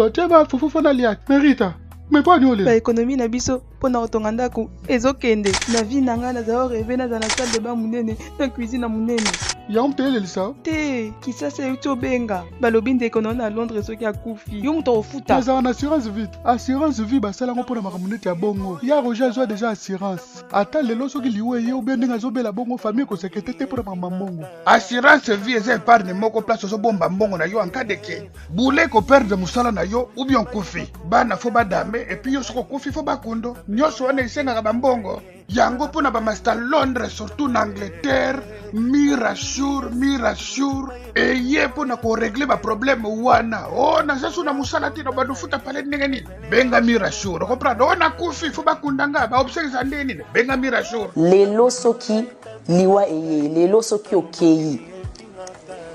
Otie ba fufu fo nalia. Merita, mais mpo ani olela? Ba economie na biso mpo na kotonga ndako ezokende. Na vie na ngai nazala reve nazala na salle de bain monene na cuisine ya monene. Yango moto elelisa yo? Te, Kisasa euti obenga. Balobi ndeko na yo na Londres soki akufi, yo moto okofuta. Nazalaka na assurance vie. Assurance vie basala yango mpo na makambo neti ya bongo. Ya Roger azwa dejà assurance. Ata lelo soki liwa eye ou bien ndenge azobela bongo famille eko s'inquiéter te mpo na makambo ya mbongo. Assurance vie eza epargne moko place ozobomba mbongo na yo en cas de que boule ko perdre musala na yo ou bien okufi bana fo badame et puis yo soki okufi fo bakundo nyonso wana esengaka bambongo yango mpo na bamasta londres surtout na angleterre mirasure mirasure eye mpo na koregle baproblème wana o oh, naza so na mosala te na badofuta pale ndenge nini benga mirasure okomprendre o oh, nakufi fo bakunda nga baobsèques ndenge nini benga mirasure Lelo soki liwa eye, lelo soki okeyi,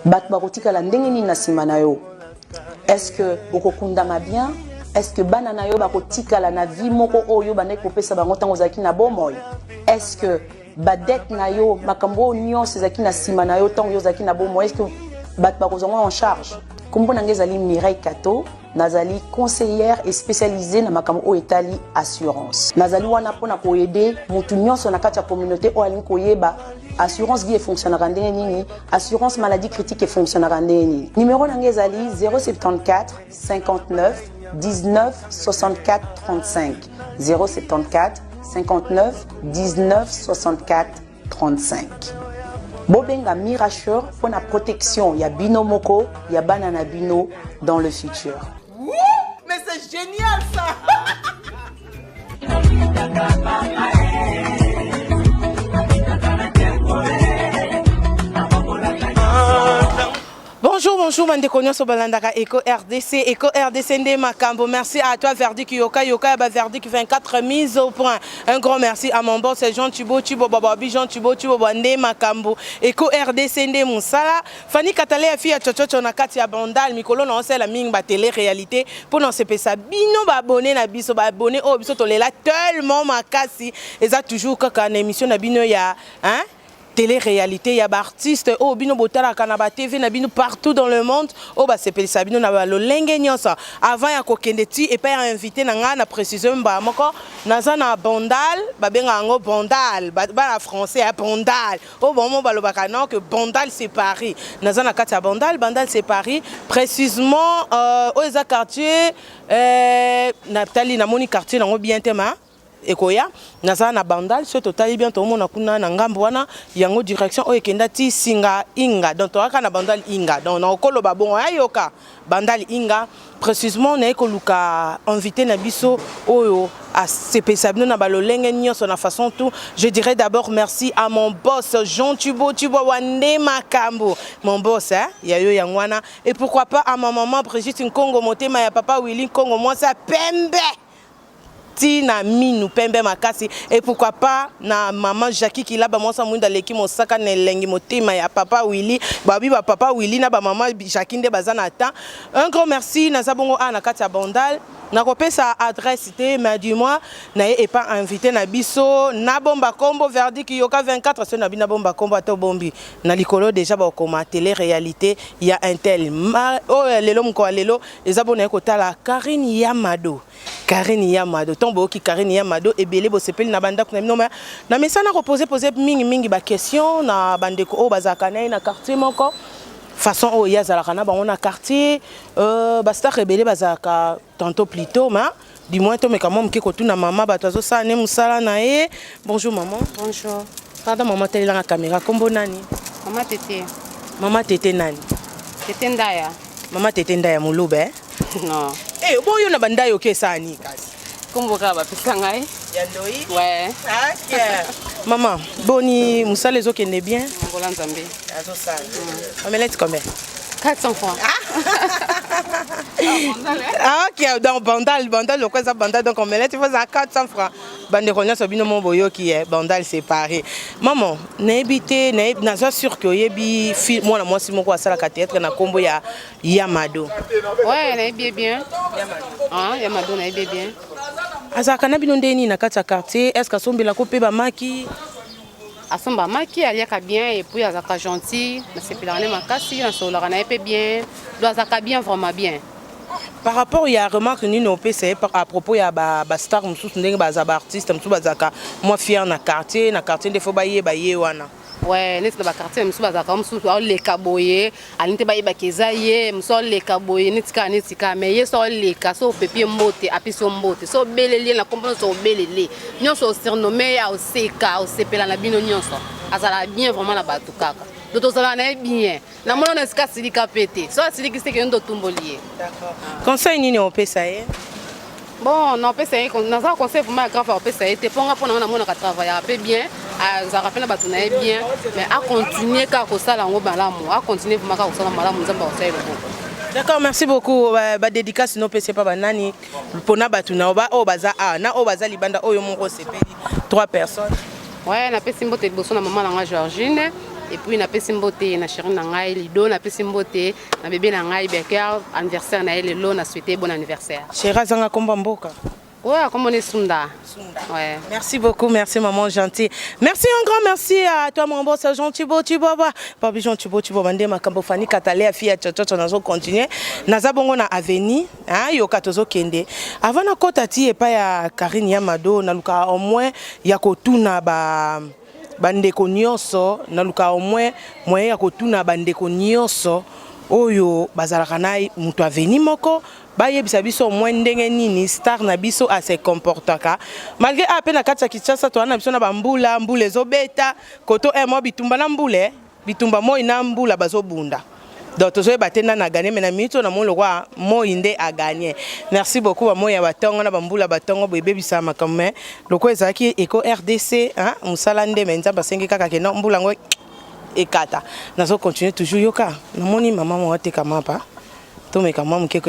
bato bakotikala ndenge nini na nsima na yo? Est-ce que okokundama bien? Est-ce que bana na yo bakotikala na vie moko oyo bandaki kopesa bango ntango ozalaki na bomoi? Est-ce que badette na yo, makambo oyo nyonso ezalaki na nsima na yo ntango yo ozalaki na bomoi, est-ce que bato bakozwa yango en charge? Nkombo na ngai ezali Mireille Kato. Nazali conseillère et spécialisée na makambo oyo etali assurance. Nazali wana mpo na koaider motu nyonso na kati ya communauté oyo alingi koyeba assurance vie efonctionnaka ndenge nini, assurance maladie critique efonctionnaka ndenge nini. Numero na ngai ezali 074 59 19 64 35 074 59 19 64 35. Bobenga Mirasure mpo na protection ya bino moko ya bana na bino dans le futur. Ouh, mais c'est génial ça. Bonjour, bonjour, bandeko nyonso balandaka Eco RDC, Eco RDC nde makambo. Merci à toi Verdict Yoka Yoka ba Verdict 24 mise au point. Un grand merci à mon boss Jean Thibaut Thibaut Bababi Jean Thibaut Thibaut nde makambo. Eco RDC nde musala. Fanny Katale ya fille ya chochocho na kati ya bandal mikolo na osela mingi ba télé réalité pour na sepesa bino ba abonné na biso ba abonné oyo biso tolela tellement makasi eza toujours kaka na émission na bino ya hein télé réalité ya ba artiste oyo bino botalaka na ba TV na bino partout dans le monde oyo basepelisa bino na balolenge nyonso. Avant ya kokende ti epai ya invité na ngai na précision mbala moko, naza na Bandal, babengaka yango Bandal bana français ya Bandal oyo bango balobaka non que Bandal c'est Paris. Naza na kati ya Bandal, Bandal c'est Paris précisément, oyo eza quartier, natali namoni quartier nango bien te ma ekoya. Naza na Bandal, soki totali bien tomona kuna na ngambo wana yango direction oyo ekenda ti Singa Inga, donc toyaka na Bandal Inga, donc na okoloba bongo ayoka Bandal Inga précisément. Naye koluka invité na biso oyo asepelisa bino na balolenge nyonso na façon tout. Je dirais d'abord merci à mon boss Jean Thibaut Thibaut Wande Makambo, mon boss hein, ya yo yango wana, et pourquoi pas à ma maman Brigitte Nkongo Motema ya papa Willy Nkongo, mwasi ya pembe tina minu pembe makasi, et pourquoi pas na maman Jackie Kilaba, mwasa mwinda leki mosaka na elengi motema ya papa Willy babi ba papa Willy na ba maman Jackie nde baza na temps. Un grand merci. Naza bongo a na kati ya Bandal, nakopesa adresse te, mais du moins na ye epa invité na biso nabomba kombo Verdict Yoka 24 so na bino bomba kombo ata bombi na likolo déjà bakoma télé réalité ya Intel oyo lelo moko ya lelo eza bona ye kotala Karine Yamado. Karine Yamado, ntango boyoki Karine Yamado ebele bosepeli na bandako na bino. Ma na mesana kopose pose mingimingi baquestion na bandeko oyo bazalaka na ye na quartier moko, façon oyo ye azalaka na bango na quartier, bastar ebele bazalaka tantôt plutôt ma du moins tomeka mwa moke kotuna mama bato azosala ne mosala na ye. Bonjour maman. Bonjour. Pardon maman, telelanga caméra. Kombo nani? Mama Tete. Mama Tete nani? Tete Ndaya. Mama Tete Ndaya moluba, eh? Non. Eh, boyo na bandaya oke esala nini kasi? Kombo kaka bapesa ngai. Ya ndoi. Ouais. Ok. Mama, boni mosala ezokende bien? Ngola Nzambe. Azosala. Omelette combien? 400 francs. Ah, ok, donc Bandal, Bandal, lokwa eza Bandal, donc omelette il faut za 400 francs. Bandeko nyonso bino mo boyoki ye, Bandal c'est Paris. Maman, nayebi te, naza sûr que oyebi mwana mwasi moko asalaka théâtre na kombo ya Yamado. Ouais, nayebi bien. Ah, Yamado nayebi bien. Azalaka na bino ndeni na kati ya quartier, est-ce que asombelako mpe bamaki? Asomba maki, aliaka bien et puis azalaka gentil, nasepelaka ne makasi, nasololaka na ye mpe bien. Donc azalaka bien, vraiment bien. Par rapport ya remarque nini opesa ye à propos ya ba, ba star mosusu ndenge baza ba artiste mosusu bazalaka mwa fier na quartier, na quartier nde fo bayeba ye wana? Ouais, neti na baquartier mosusu bazalaka, mosusu aoleka boye, alingi te bayebaka eza ye. Mosusu aoleka boye neti kaka, neti kaka, mais ye so aoleka, so opepi ye mbote, apesi yo mbote, so obeleli ye na kombo nyonso, obelele nyonso, osurnomme ye, aoseka, osepela na bino nyonso. Azalaka bien vraiment na bato kaka, donc tozalaka na ye bien. Namona na esika asilika mpe te. So asilikisi te, kende otumboli ye. Conseil nini opesa ye? Bon, napesa ye, naza conseil vraiment ya grave akopesa ye te, mpo nga, mpo na nga, namonaka travaillaka mpe bien, azalaka mpe na bato na ye bien, mais acontinue kaka kosala yango malamu, acontinue vraiment kaka kosala malamu, Nzambe akosala ye loboko. D'accord, merci beaucoup. Ba dédicace no pese pa banani mpona bato na ba oyo baza awa na oyo baza libanda, oyo moko osepeli, trois personnes. Ouais, napesi mbote liboso na mama na nga Georgine, et puis napesi mbote na chéri na ngai Lido, napesi mbote na bébé na ngai Becker, anniversaire na ye lelo, na souhaité bon anniversaire. Chéri azanga komba mboka? Ouais, akomona Sunda. Ouais. Merci beaucoup, merci maman gentille. Merci, un grand merci à toi mon boss Jean Thibaut Thibaut. Papi Jean Thibaut Thibaut bande makambo Fani Katale fille chochocho. Nazo continuer. Naza bongo na avenue, hein, yoka tozo kende. Avant na kota ti epa ya Karine Yamado, na luka au moins ya kotuna ba bandeko nyonso, naluka au moins moyen ya kotuna bandeko nyonso oyo bazalaka na moto avenue moko, bayebisa biso au moins ndenge nini star na biso ase comportaka, malgré a mpe na kati ya Kinshasa toza na biso na bambula, mbula ezobeta koto e mwa bitumba na mbula, bitumba moi na mbula bazobunda, donc tozoyeba te nani aganye. Mais na minute oyo namoni lokwa moi nde aganye. Merci beaucoup. Bamoi ya batongo na bambula batongo boye ebebisaka makambo, mais lokola ezalaki Eco RDC, mosala nde, mais Nzambe asengi kaka ke non, mbula yango ekata. Nazocontinue toujours. Yoka, namoni mama moko ateka mapa, tomeka mwa moke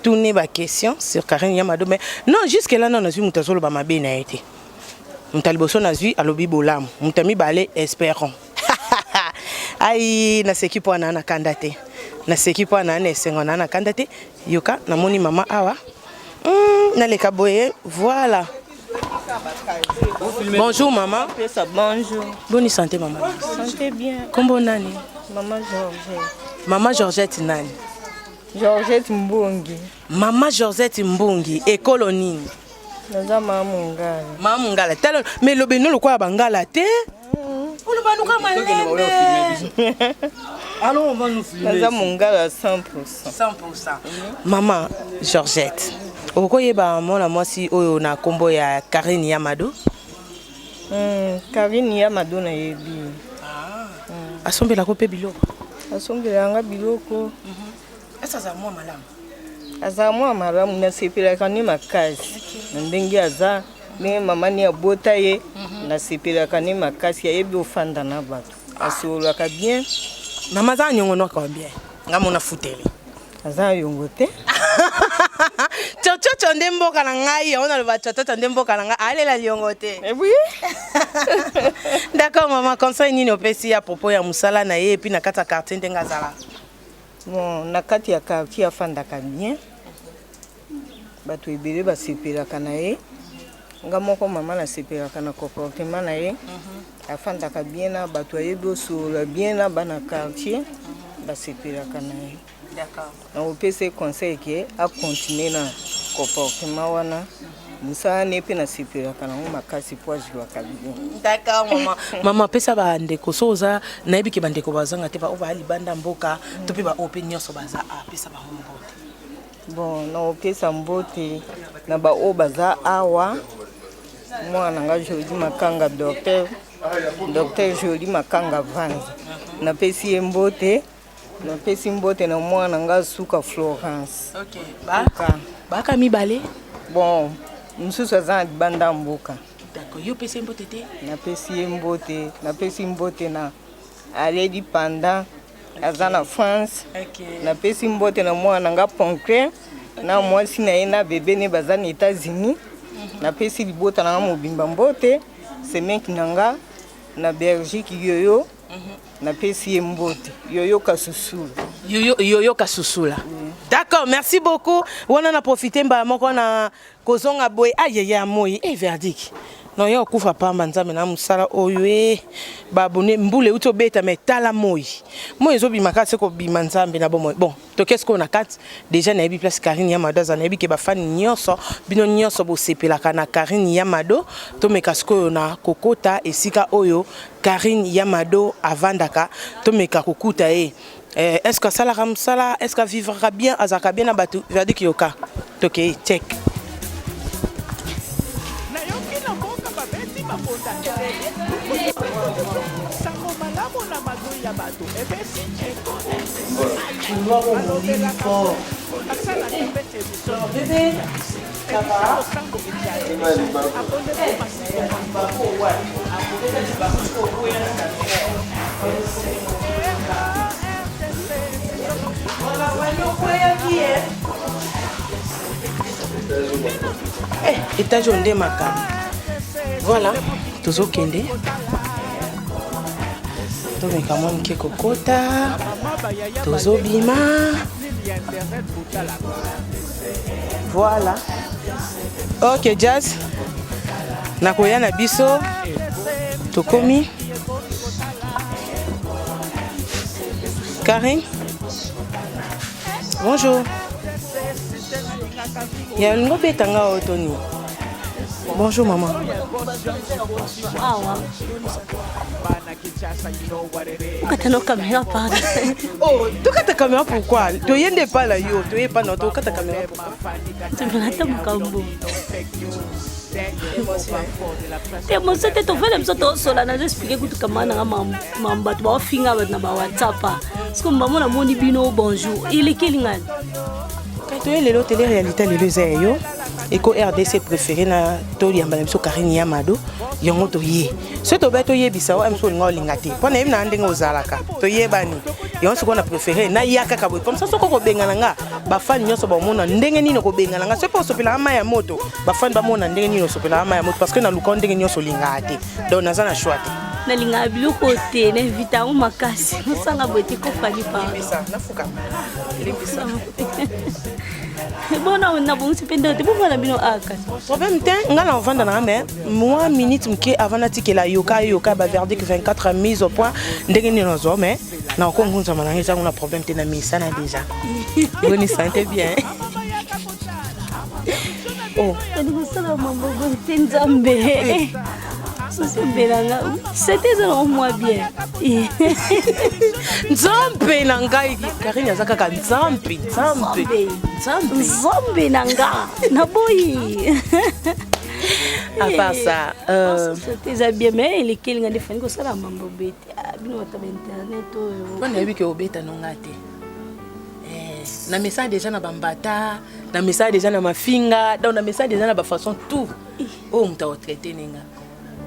tune baquestion sur Karine Yamado. Mais non, jusque là non, nazwi moto azoloba mabe na ye te. Moto ya liboso nazwi alobi bolamu, moto ya mibale, espérons. Ai, naseki mpo ana na kanda te, naseki mpo ana na esengo na na kanda te. Yoka, namoni mama awa, naleka boye. Voilà, bonjour mama. Bonjour. Boni santé, mama? Santé bien. Kombo nani? Mama Georgette. Mama Georgette nani? Georgette Mbongi. Mama Georgette Mbongi, ekolo nini? Naza mama Mongala. Mama Mongala, tala, mais lobi no lokola bangala te, oloba luka malembe. Alors on va nous filmer. Naza Mongala 100%. 100%. Mama Georgette, okoyeba mwana mwasi oyo na nkombo ya Karine Yamado? Karine Yamado, nayebi. Asombelako mpe biloko? Asombelanga biloko. Ese aza mwa malamu? Aza mwa malamu, nasepelaka ne makasi na ndenge aza, ndenge mama ni abota ye. Nasepelaka ne makasi, ayebi ofanda na bato, asololaka bien. Mama aza niongo no combien? Nga mona futeli. Aza yongo te. Tshotshotso nde mboka na ngai yango, naloba tshotshotso nde mboka na ngai, alela liongo te. Oui. D'accord mama, conseil nini opesi à propos ya mosala na ye et puis na kati ya quartier ndenge azala? Bon, na kati ya quartier afandaka bien, bato ebele basepelaka na ye. Nga moko mama nasepelaka na comportement na ye, afandaka bien na bato, ayebi osolola bien na bana quartier, basepelaka na ye. Nakopesa ye conseil ke acontinue na comportement wana. Mosala ne mpe nasepelaka nango makasi po azwaka bien. D'accord mama. Mama, pesa bandeko, so oza, nayebi ke bandeko bazanga te, baoyo baya libanda mboka to mpe baoyo mpe nyonso baza a, pesa bango mbote. Bon, nakopesa mbote na baoyo baza awa. Mwana na nga Joli Makanga, docteur, docteur Joli Makanga Vanza, napesi ye mbote. Napesi mbote na mwana nga suka Florence. Okay. Baka mibale? Bon, mosusu aza na libanda ya mboka. D'accord, yo opesi ye mbote te? Napesi ye mbote. Napesi mbote na Aledi Panda, aza na France. Napesi mbote na mwana na nga Poncre na mwasi na ye na bebe ne, baza na États-Unis. Napesi libota na nga mobimba mbote. Semeki na nga na Belgique, Yoyo, napesi ye mbote, Yoyo Kasusula. Yoyo, Yoyo Kasusula. D'accord, merci beaucoup. Wana na profiter mbala moko na kozonga boye. Ayeye ya moi e verdict. Non ya okufa pamba nzambe na musala oyo eh ba abonné mbula euti obeta mais tala moi moi ezobima kaka se kobima nzambe na bomoi bon toke sikoyo na kati deja nayebi place Karine Yamado aza nayebi ke bafani nyonso bino nyonso bosepelaka na Karine Yamado tomeka sikoyo na kokota esika oyo Karine Yamado avandaka tomeka kokuta ye eh, est ce que asalaka mosala est ce que avivraka bien azalaka bien na bato verdict yoka tokei check nayoki na mboka babeti mabonda eleli sango malamu na matoi ya bato epesi asalaka mpe emission losambo ejali Eh, etage oyo nde makambo voilà tozokende tomeka mwa moke kokota tozobima Voilà. Ok Jazz. Nakoya na biso. Tokomi. Karine. Bonjour. Ya olingo obeta nga oyo to nini? Bonjour maman. Awa. Okata no caméra pardon. Oh, tokata caméra pourquoi? Toye nde epai na yo, toye epai na yo, tokata caméra pourquoi? Tobela makambo. Te moso te tofanda biso tosola nazo explike kutu kama nanga mambo bato baofinga bato na ba whatsapp siko mbamo namoni bino bonjour elekeli ngani toye lelo tele réalité lelo eza ya yo eko rdc préféré na toyamba na biso karine yamado yango toye soki tobai toyebisa oyo mosusu olinga olinga te mpo nayebi na ndenge ozalaka toyebani yango sikoyo na préféré naya kaka boye comme ça soki okobengana nga bafani nyonso bamona ndenge nini okobengana nga soki mpe osopelaka mai ya moto bafani bamona ndenge nini osopelaka mai ya moto parce que naluka ndenge nyonso olingaka te donc naza na choix te nalingaka biloko te na invite yango makasi osanga boye te kofani nafuka bona nabongisi mpe ndako te bovanda bino aka problème te ngai na ovanda na nga mais mwa minute moke avant natikela yoka yoka ba verdict 24 mise au point ndenge nini nazwa mais nakokongunzama na ngai ezango na problème te na misana déjà boni sante bien oh. kosala mambo boye te nzambe susi obelanga sete eza nango mwa bien nzambe na ngai karine aza kaka nzambe nzambe nzambe na nga naboyi à part ça euh... eza bien mais elekeli nga nde fani kosala mambo boye te ah, bino bato ba internet oyo mpo nayebi ke obeta no nga te eh, na mesana déjà na bambata na mesana déjà na mafinga donc na mesana déjà na bafaçon tout oyo moto akotraite ne nga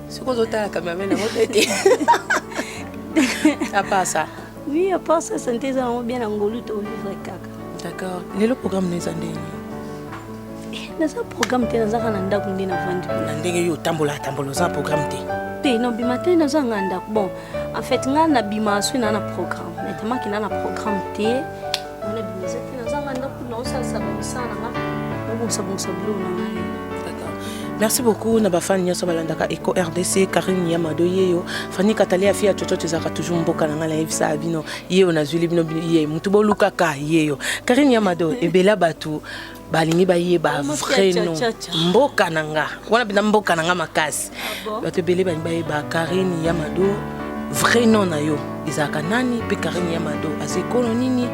soki ozotala cameraman yango te te à part ça oui à part ça sante eza yango bien na ngolu tovivre kaka d'accord lelo programme no eza ndenge eh, naza programme te nazaka na ndako nde navandi na ndenge yo otambola tambola oza programme te te nobima te naza nga ndako bon en fait nga nabima soki naa na programme mais tamaki naa na programme te wana bima eza te naza nga ndako naosalisa bamisala na nga nabongisabongisa biloko na ngai Merci beaucoup na bafani nyonso balandaka Eco RDC Karine Yamado yeyo Fanny Katale ya fille ya Chocho tozalaka toujours mboka na ngai nayebisa bino yeyo nazwili bino ye mutu bolukaka yeyo Karine Yamado ebela bato balingi bayeba vrai nom mboka na nga wana mpenza mboka na nga makasi ah bato ebele balingi bayeba Karine Yamado vrai nom na yo ezalaka nani mpe Karine Yamado aza ekolo nini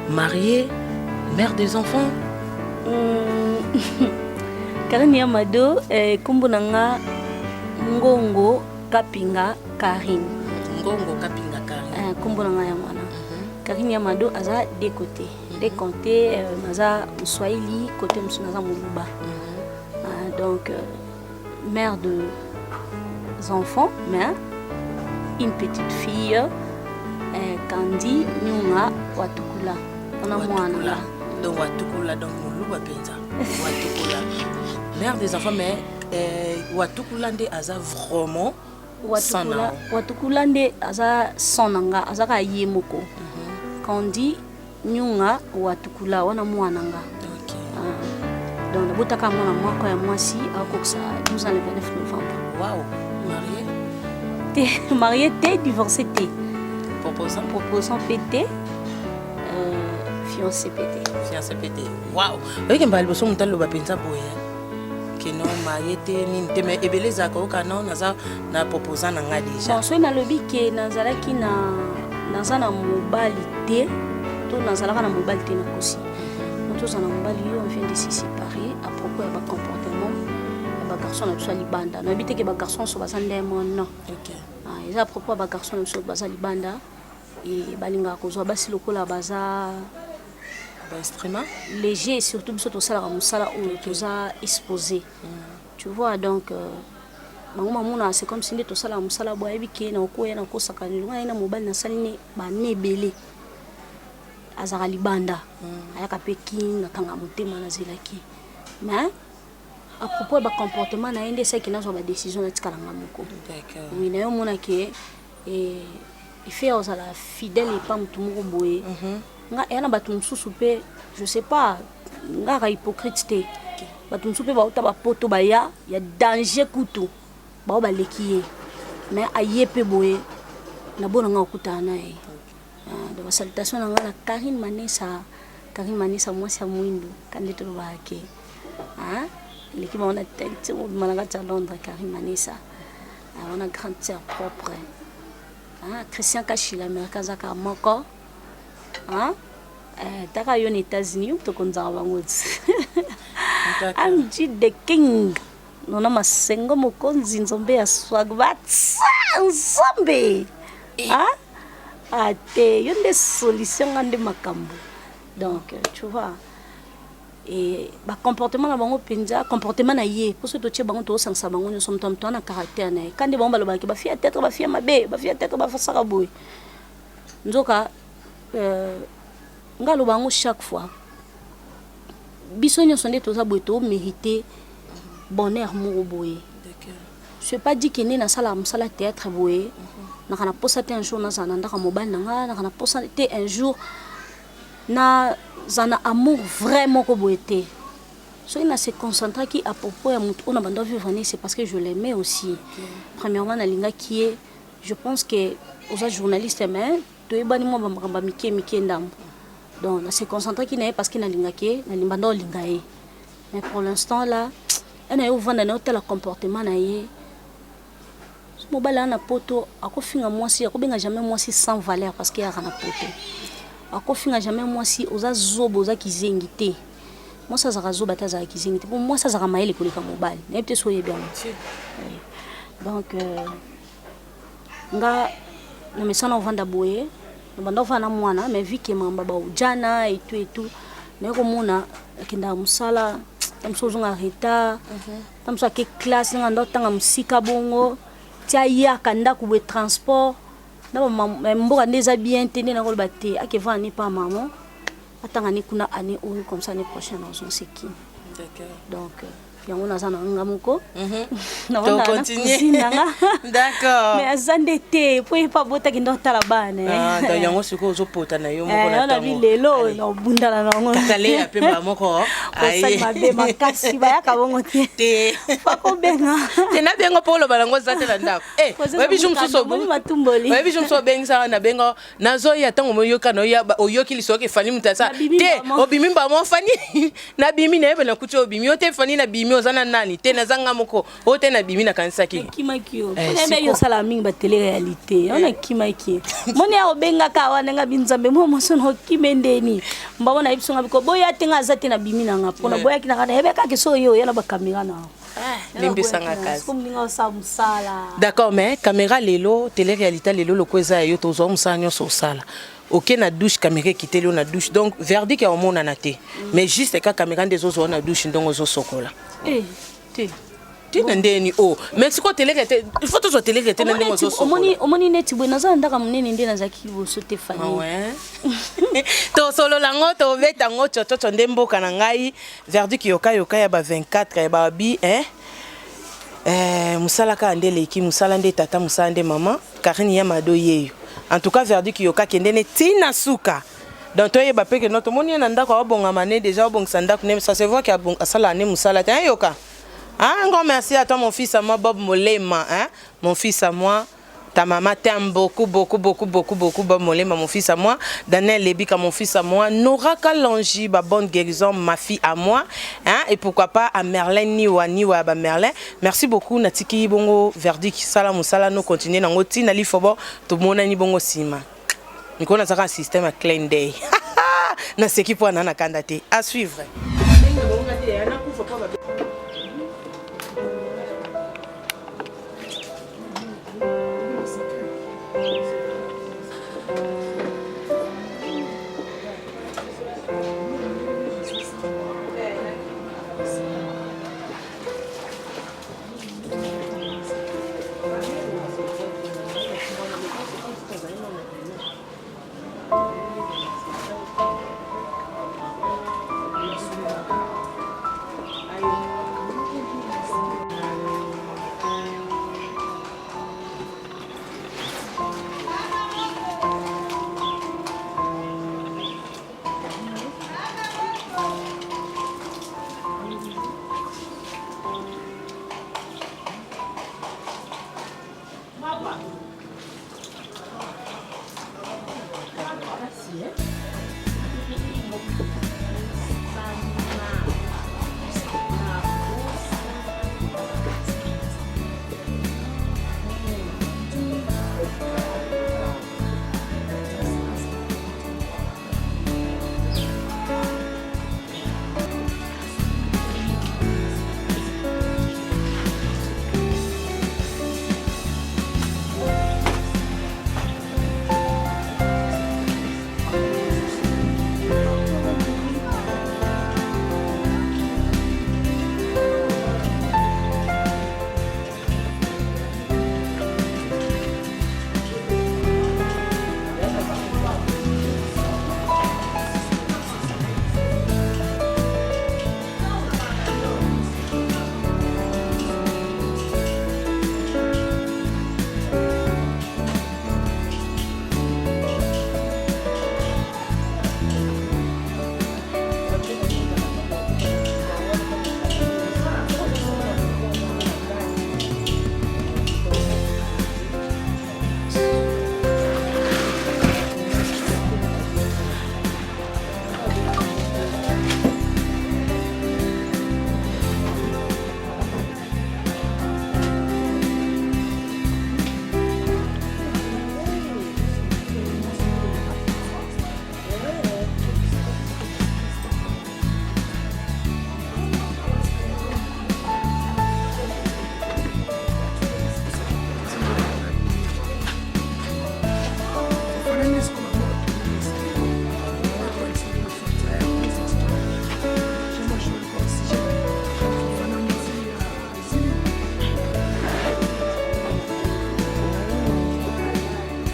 mariée mère des enfants Karine Yamado eh, kombo na nga Ngongo Kapinga Karine. Ngongo Kapinga Karine. Eh, kombo na nga yango wana. Karine Yamado aza deux côtés. Deux côtés euh, naza Mswahili, côté mosusu naza Moluba. Mm -hmm. euh, donc euh, mère de enfants, mais une petite fille euh, Kandi Nyunga Watukula. Wana mwana nga. Donc Watukula donc Moluba penza. Watukula. Mère des enfants mais euh, Watukula nde aza vraiment Watukula, Watukula nde aza son na nga aza kaka ye moko. Mm -hmm. Kandi Nyunga Watukula wana mwana nga. Okay. Ah, donc nabotaka mwana moko ya mwasi akokisa 12 ans le 29 novembre. Wow, marié? Te, marié te, divorcé te. Proposant? Proposant mpe te. Euh, fiancé mpe te. Fiancé mpe te. Wow. Oyeke mbala liboso moto aloba mpenza boye. Ke non marié te nini te mais ebele ezalaka oyoka non naza na proposant na ngai déjà. Bon, soki nalobi ke nazalaki na naza na mobali te to nazalaka na mobali te nakosi. Moto oza na mobali yo on vient de se séparer à propos ya ba comportement ya ba garçon na biso ya libanda. Nayebi te ke ba garçon nyonso baza ndenge moko non. Okay. Ah, eza à propos ya ba garçon na biso baza libanda e balingaka kozwa basi lokola baza ba instrument léger surtout biso tosalaka mosala oyo toza exposé tu vois donc euh, bango bamona c'est comme si nde tosalaka mosala boye ayebi ke nakoya nakosaka ngai ye na mobali nasali ne bane ebele azalaka libanda ayaka mpe kin nakanga motema nazelaki mais à propos ya bacomportement na ye nde esalaki nazwa badécision natikala nga moko oui naye omona ke efe ya kozala fidèle epa motu moko boye nga eya na bato mosusu mpe je sais pas ngaka hypocrite te bato mosusu mpe bauta bapoto baya ya danger kutu bao baleki ye mais aye mpe boye nabona nga kokutana na ye Ah, donc salutation na nga na Karine Manesa Karine Manesa mwasi ya mwindu kande tolobaka ke ah, eleki bango na tente mobima na kati ya Londres Karine Manesa ah, wana grande sœur propre ah, Christian Kashila américain aza kaka moko ah, eh, taka yo na États-Unis yo tokonzaka bango ti MG the King nona masengo mokonzi nzombe ya swag batsa nzambe ah? ah te yo nde solution nga nde makambo donc tu vois et bacomportement na bango mpenza comportement na ye mpo soki totie bango tokosangisa bango nyonso moto ya moto wana caractère na ye ka nde bango balobaki bafille ya théâtre bafille ya mabe bafille ya théâtre bafasaka boye nzoka euh, nga aloba yango chaque fois biso nyonso nde toza boye tomérite bonheur moko boye c'est pas dit ke nde nasalaka mosala théâtre boye naka na posa te un jour nazala na ndako ya mobali na nga naka na posa te un jour naza na amour vrai moko boye te soki na se concentraki à propos ya motu oyo na banda vivre ne c'est parce que je l'aimais aussi premièrement nalingaki ye je pense que oza journaliste mais toyebani mwa bamakambo ya mike mike ndambo donc na se concentraki na ye parce que nalingaki ye nalimba nda olinga ye mais pour l'instant là ye na ye ovanda na ye otala comportement na ye so mobali aa na poto akofinga mwasi akobenga jamais mwasi sans valeur parce que yaka na poto akofinga jamais mwasi oza zoba oza kizengi te mwasi azalaka zoba te azalaka kizengi te po mwasi azalaka mayele koleka mobali nayebi te so oyebi yango donc euh, nga na mesana ovanda boye na banda ovanda na mwana mais vu que mamba baujana et tout et tout naye komona akendaka mosala ta mosusu ozonga retard ta mosusu ake classe nanga nda otanga mosika bongo ti ayaka ndako boye transport na mboka nde eza bien te nde nakoloba te ake vanda ne pa mama atanga ne kuna année oyo comme ça année prochaine nazongisa kini donc yango naza na nga moko nanga d'accord mais aza nde te po ye mpe abotaki nde otala bana donc yango sikoyo ozopota na yo moko na ntango lelo nabundana nango kakaleya mpe mbala moko osali mabe makasi bayaka bongo te te fakobenga te nabenga mpo oloba nango oza te na ndako oyebi jour mosusu matumboli oyebi jour mosusu obengisaka nabenga nazoya ntango moyoka na oyoki lisoki efani moto asa te obimi mbamo fani nabimi nayebe nakuti obimi yo te fani nabimi oza na nani te naza nga moko oyo te nabimi nakanisaki nakimaki yo mpona yo osala mingi batele réalité yo nakimaki moni ya obengaka awa ndenge binzambe mwa moso na okime ndeni mbamo nayebi songa biko boya te nga aza te nabimi nanga mpona boyaki nanga nayebekaki so oyo oya na bakamera na limbisanga kasi moninga osala mosala d'accord mais caméra lelo télé réalité lelo loko eza ya yo tozwa mosala nyonso osala oke na douche caméra ekiteli yo na douche donc verdict ya omonana te mais juste ka caméra nde ezozwa na douche ndongo ozosokola Eh, te tina ndeni o mais sikoyo télé réalité il faut tozwa télé réalité na ndenge ozosokola omoni neti boye naza na ndaka monene nde nazalaki liboso te fani tosolola yango tobeta yango tsotsotso nde mboka na ngai verdict yokayoka ya ba 24 ya babi eh? Eh, mosala kaka nde eleki mosala nde tata mosala nde mama karine ya mado yeyo en tout cas verdict yoka kende ne ntina suka donc toyeba mpe ke no tomoni ye na ndako aobongama ne déjà obongisa ndako ne ça se voit ke asalaka ne mosala te ayoka. Hein, un grand merci à toi mon fils à moi Bob Molema hein, mon fils à moi. Ta maman t'aime beaucoup, beaucoup, beaucoup, beaucoup, beaucoup. Bob Molema, mon fils à moi. Daniel Lebika, mon fils à moi. Nora Kalonji, ma bonne guérison, ma fille à moi. Hein? Et pourquoi pas à Merlin Niwa, Niwa, ba Merlin. Merci beaucoup, Natiki Bongo, Verdict, Salam, Salam, nous continuer. Nango, Tina, Lifobo, tout le monde, Bongo, Sima. Mikolo nazalaka na système ya clin d'œil. Naseki mpo ana na kanda te. À suivre.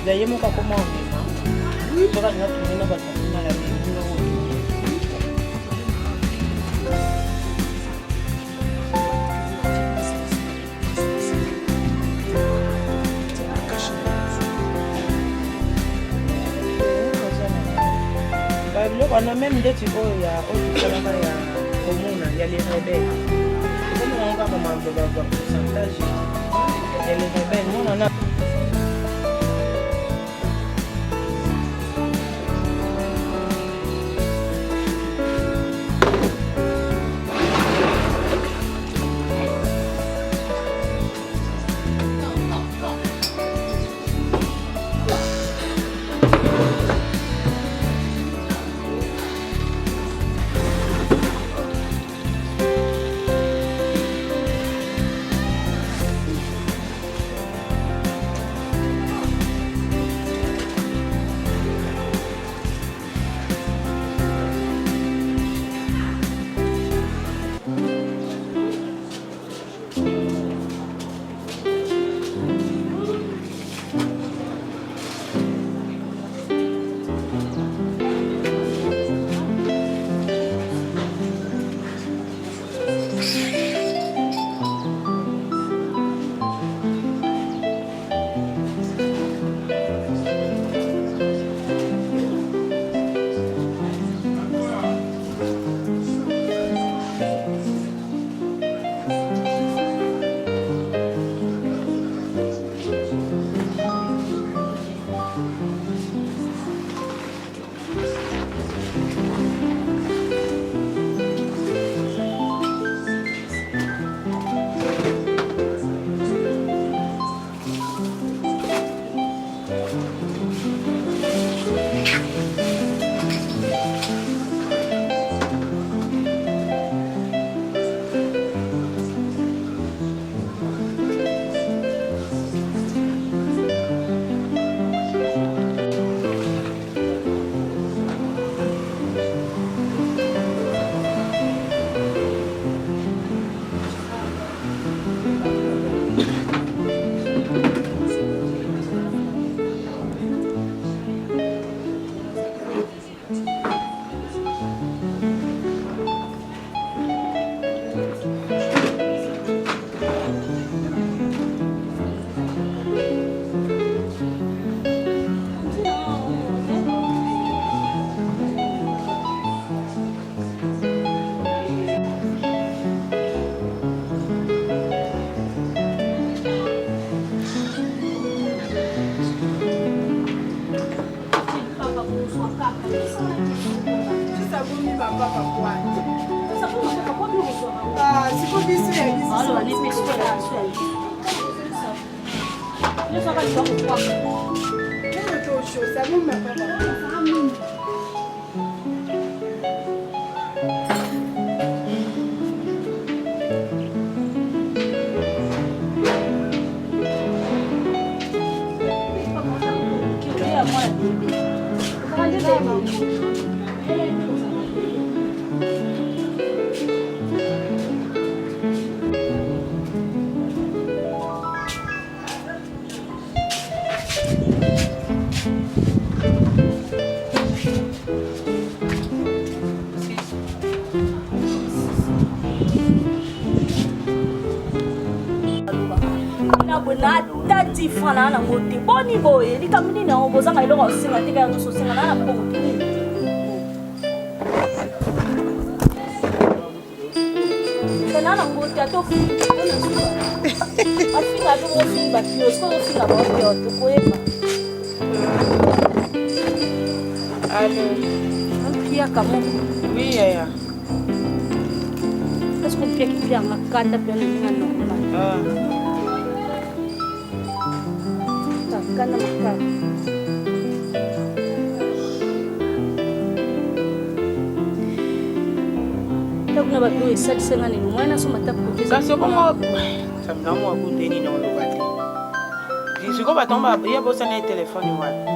Ye moko akoma omema soki alinga tumena bato bakuna ya memi oyo. Biloko wana meme ndeti oyo ya oyo tosalaka ya komona ya les rebelles, ekomona kaka mambo ba pourcentage ya les rebelles mona. Ata 10 francs naa nango te boni boye likambo nini yango bozanga eloko ya kosenga te kaka nyonso osenga naa na mbongo te nini naa nango te ata ofingi afinga mpe ofingi bapio soki ofinga baopio tokoyeba Allô Mpiaka moko. Oui, yaya. Est-ce que mpiaki mpianga kanda mpe na ndenge normal? Ah. Kanda makasi. Ta kuna bato oyo esalisa nga nini mwana nasomba ta Kasi okongo samina mwa kuteni na oloba te. Sikoyo bato yango ye abosani ye telefone wapi?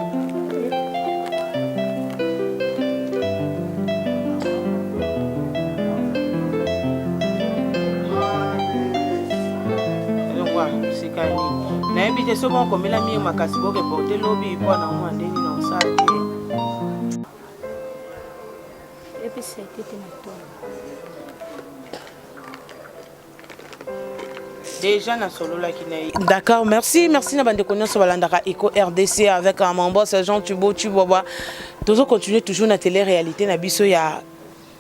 Elongwa sika nini? Nayebi te soki okomela mire makasi boreporte lobi mpo na mwa ndeni na osala te. Epesa ete na tongo. Déjà nasololaki na ye. D'accord, merci, merci na bandeko nyonso balandaka Eco RDC avec un mon boss Jean Tubo Tubobwa. Tozo continuer toujours na télé-réalité na biso ya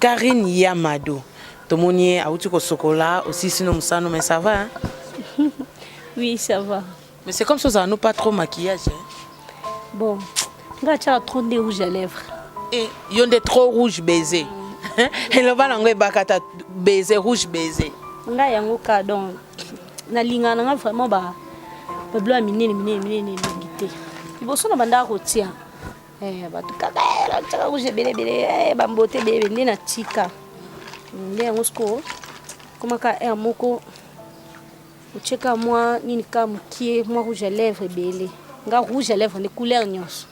Karine Yamado. Tomoni ye auti kosokola aussi sino musano mais ça va hein? Oui, ça va. Mais c'est comme ça nous pas trop maquillage hein? Bon, nga tiaka trop nde rouge à lèvres. Eh, yo nde trop rouge baiser. Eloba nango ebakata baiser rouge baiser. Nga yango ka donc nalingaka na nga vraiment ba babilo ya minene minene minene elingi te. Liboso na bandaka kotia eh, bato kaka eh, batiaka rouge ebele ebele eh, bambote ebele ebele nde natika nde yango sikoyo komaka aire moko Otie ka mwa nini ka mukie mwa rouge à lèvres ebele nga rouge à lèvres nde couleur nionso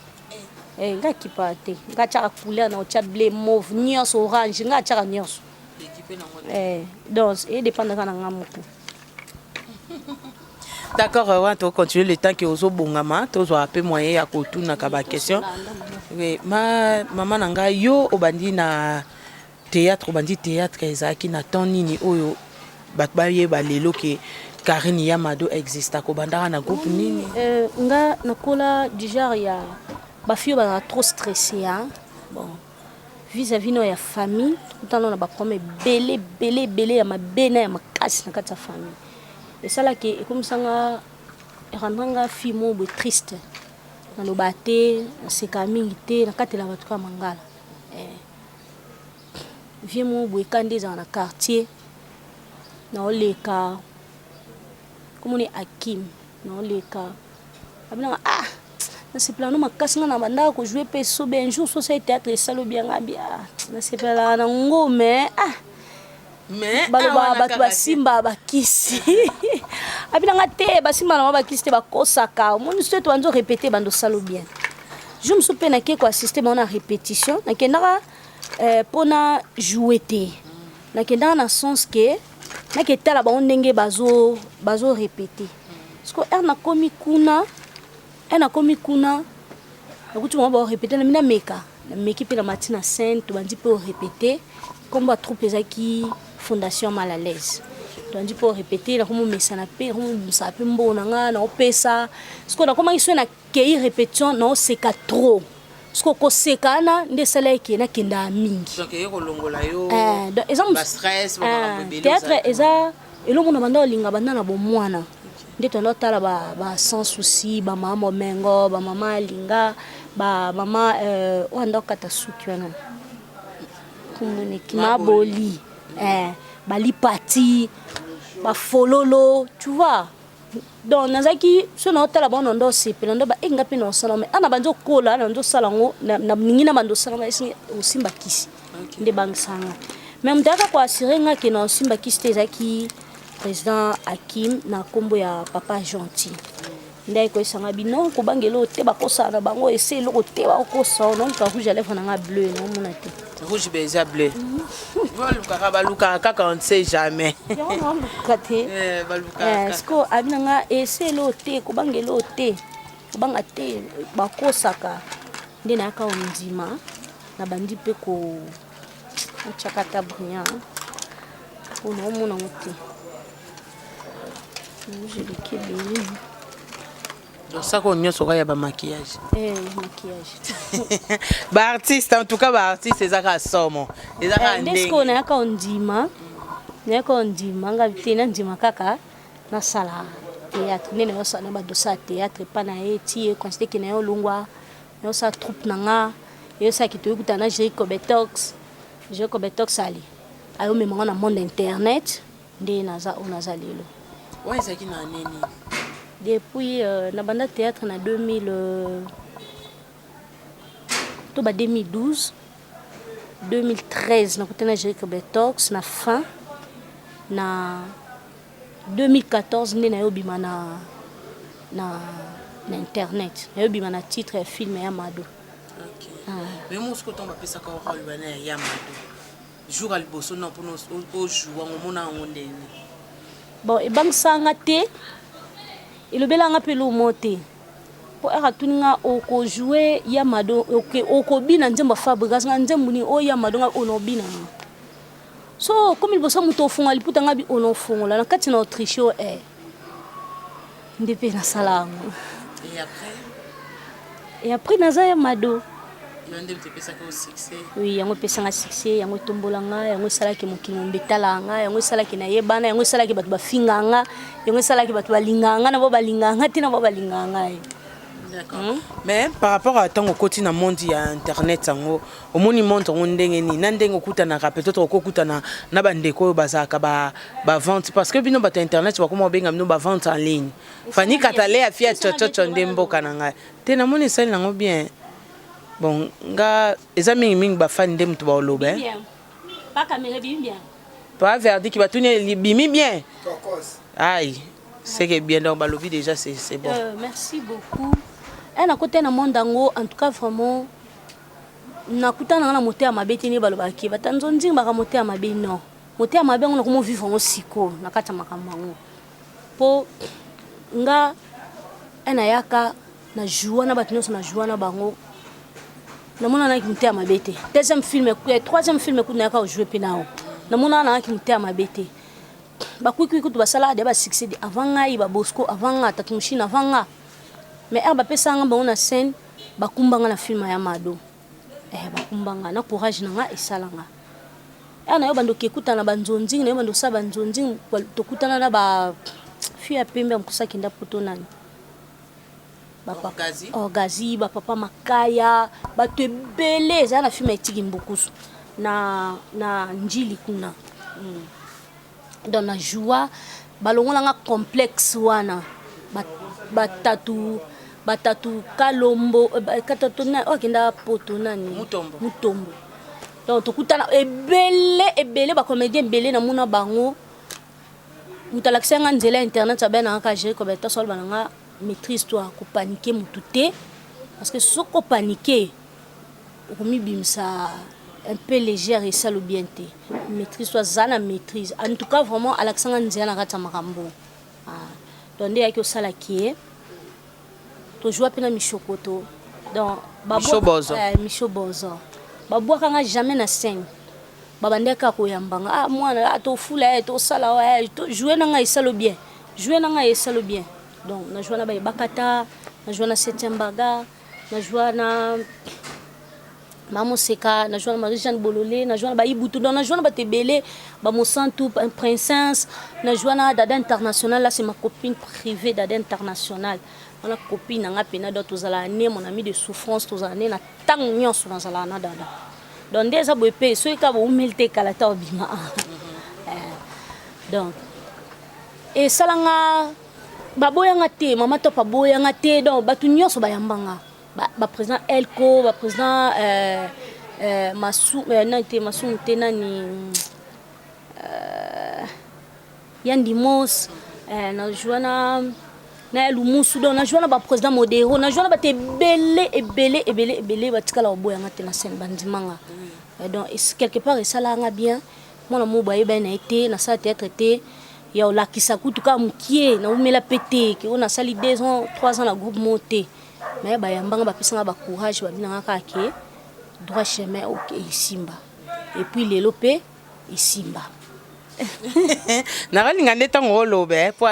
eh nga kipa te nga tiaka couleur na otia bleu mauve nionso orange nga tiaka nionso eh donc e dépendre ka na nga moko. D'accord, wana to continuer le temps que ozo bongama tozwa pe moyen ya kotunaka ba question. Oui, ma mama na ngai yo obandi na Theatre obandi theatre ezalaki na temps nini oyo bato bayeba lelo ke Carine ya Mado existaka obandaka na groupe nini? Euh, nga nakola du genre ya ba fille oyo bazalaka trop stresse hein? Bon vis à vis no ya famille tokutana na ba problème ebele ebele ebele ya mabe na ya makasi na kati ya famille esalaki ekomisa nga erendra nga fille moko boye triste naloba te naseka mingi te nakatela bato kaka mangala eh. Vieux moko boye ka nde ezala na quartier naoleka kombo ne Akim naoleka abi nanga ah nasepelaka no makasi nga na bandaka ko jouer pe esobe un jour soki osali theatre esali bien nga abi ah nasepelaka na ngo mais ah balobaka bato basimba bakisi abi nanga te basimba nango bakisi te bakosaka omoni soki tobandi orepete bando osala bien jour mosusu mpe nake ko assister bango na repetition nakendaka eh, mpo na joue te nakendaka na sens ke naketala bango ndenge bazo bazo repete siko heure nakomi kuna heure nakomi kuna nakuti bango bao repete nami nameka nameki mpe na mati na scène tobandi mpe orepete nkombo ya troupe ezalaki fondation mal à l'aise tobandi mpe orepete nakomomesana mpe nakomobimisa mpe mbongo na ngai naopesa sikoyo nakomaki soki nakei repetition naoseka trop Sikoyo koseka wana nde esalaki ke nakendaka mingi. Donc eye kolongola yo eh, donc eza ba stress ba makambo ebele. Théâtre eza eloko na banda olinga banda na bomwana nde tanda otala ba, ba sans souci ba mama momengo ba mama alinga Ba mama euh, oyo anda kokata suki wana kumoneki maboli eh, balipati bafololo tu vois. Donc nazalaki so naotala bango na ndo osepela ndo ba eh, nga mpe naosala mais ana bandi okola na ndo osala yango nalingi na bandi osala ngo osimba kisi nde ebangisa nga. Mais moto ayaka koassure nga ke na osimba kisi te ezalaki président Hakim na nkombo ya papa Gentil. Nde ayaki koyebisa nga bino kobanga eloko te, bakosala na bango ese eloko te, bakokosa naoluka rouge à lèvre na nga bleu naomona te. Rouge be eza bleu. Balukaka balukaka kaka, on ne sait jamais. Yango naoluka te. Eh, balukaka Eh, kaka. sikoyo abi na nga ese eloko te, kobanga eloko te, kobanga te, bakosaka. Nde nayaka ondima nabandi mpe ko otyaka ata brillant mpo naomona yango te. Rouge eleki ebele. Donc sako oyo nyonso kaka ya ba maquillage. Eh, maquillage. Ba artiste, en tout cas ba artiste eza kaka somo. Eza kaka Eh, nde sikoyo ndenge. nayaka ondima, nayaka ondima nga te nandima kaka nasala théâtre nde nayosala na bato osala théâtre epa na ye ti ye considère ke naye olongwa nayosala troupe na nga eyosalaki toyokutana na Jerry Cobetox. Jerry Cobetox ali ayomema nga na monde internet nde naza oyo naza lelo. Wana ezalaki na année nini? Depuis euh, na banda théâtre na 2000 euh, to ba 2012 2013 nakutana na Jerry Cobetox na fin na 2014 nde nayobima na, na, na internet, nayobima na titre ya film ya Mado. Ok. Mais moi sikoyo ntango bapesaka yo role wana ya ya Mado, jour ya liboso na mpona ojoue yango, omona yango ndenge? Bon, ebangisa nga te, elobela nga mpe eloko moko te, mpo ere atuni nga okojoue ya Mado, okobina nzembo ya Fabrigas, nga nzembo nini oyo ya Mado, nga oyo naobina nga so komi liboso moto ofungola liputa, nga bi oyo naofungola na kati na autriche oyo eh. Nde mpe nasala yango. Et après? Et après naza ya Mado. Yo nde moto epesaka yo succès? Oui, yango epesanga succès, yango etombola nga, yango esalaki mokili mombe etala nga, yango esalaki nayebana, yango esalaki bato bafinga nga, yango esalaki bato balinga nga na bo balinga nga te na bo balinga ngai. D'accord. Mais par rapport à ntango okoti na monde ya internet yango, omoni monde yango ndenge nini? Na ndenge okutanaka, peut-être okokutana na bandeko oyo bazalaka ba bavente, parce que bino bato ya internet bakoma kobenga bino bavente en ligne. Fani Katalea fia chochocho nde mboka na ngai te, namoni esali nango bien. Bon, nga eza mingimingi bafani nde moto baoloba eh. Bien. Pas caméra bimi bien. Pa verdict batuni bimi bien. Aïe, c'est que bien, donc balobi déjà c'est bon. Merci beaucoup. Eh, nakota na monde yango, en tout cas vraiment nakutana nga na motema mabe te. Nde balobaki batanzo nzingi baka motema mabe, non, motema mabe yango nakomo vivre yango sikoyo na kati ya makambo yango, mpo nga e nayaka na joua na bato nyonso, na joua na bango, namonanaki motema mabe te. Deuxième film, troisième film kutu nayaka ojoue mpe nao, namonana nayaki motema mabe te. Bakwikwi kutu basala de basuccès de avant ngai, babosco avant nga, tatu mushine avant nga, mais ere bapesaka nga bango na scène, bakumba nga na film ya Mado. Eh, bakumba nga na courage na nga, esala nga ere na yo bandoki ekutana na banzonzingi na yo bando osala banzonzingi, tokutana na ba fille ya pembe ya mokosa akenda poto nani, Orgazi, bapapa Makaya, bato ebele ezala na film ya Etiki Mbukusu na, na Njili kuna. Donc na joie balongola nga complexe wana, batatu batatu Kalombo, katatu na oyo akenda poto nani, Mutombo. Mutombo. Donc tokutana ebele ebele, bacomédien ebele namona bango. Moto alakisa nga nzela ya internet abe na nga Jerry Kobeta, soloba na nga maîtrise toi, kopanike motu te, parce que soki opanike okomibimisa un peu légère, esalo bien te. Maîtrise toi, aza na maîtrise. En tout cas vraiment alakisa nga nzela na kati ya makambo. Ah. Donc nde eyaki osalaki ye tozwa mpe na mishokoto, donc Micho Bozo. Eh, Micho Bozo babwaka nga jamais na scène, babandaki kaka koyamba nga, ah, mwana, ah, tofula ye, tosala eh, to, joue na ngai esalo bien, joue na ngai esalo bien. Donc na joue na bayebakata, na joue na septième bagarre, na joue na Mama Moseka, na joua na Marie Jeanne Bolole, na joua na ba Ibutu, donc na joua na bato ebele, ba Mosantu, Princesse, na joua na Dada International, là c'est ma copine privée Dada International. Wana copine na nga pena, donc tozalaka ne mon ami de souffrance, tozalaka ne na tango nyonso nazalaka na Dada. Donc nde eza boye pe soki kaka boumeli te kala ta obima. Eh, donc esala nga baboya nga te, mama Top aboya nga te, donc bato nyonso bayamba nga. Ba, ba président Elko, ba président euh, euh, Masu, euh, nani te Masumu te nani euh, Yandimos euh, na joua na na ya Lumusu, donc na joua na ba président Modero, na joua na bato ebele ebele ebele ebele batikala koboya nga te na scène, bandima nga. Euh, donc quelque part esalaka nga bien, mwana moko bayebani na ye te, nasala théâtre te ya olakisa kutu kaka mokie, naumela pe te ke oyo nasali 2 ans 3 ans na groupe moko te. Mais bayamba nga, bapesa nga ba courage, babina nga kaka ke droit chemin, ok, esimba. Et puis lelo pe esimba. Nakalinga nde ntango oloba eh, po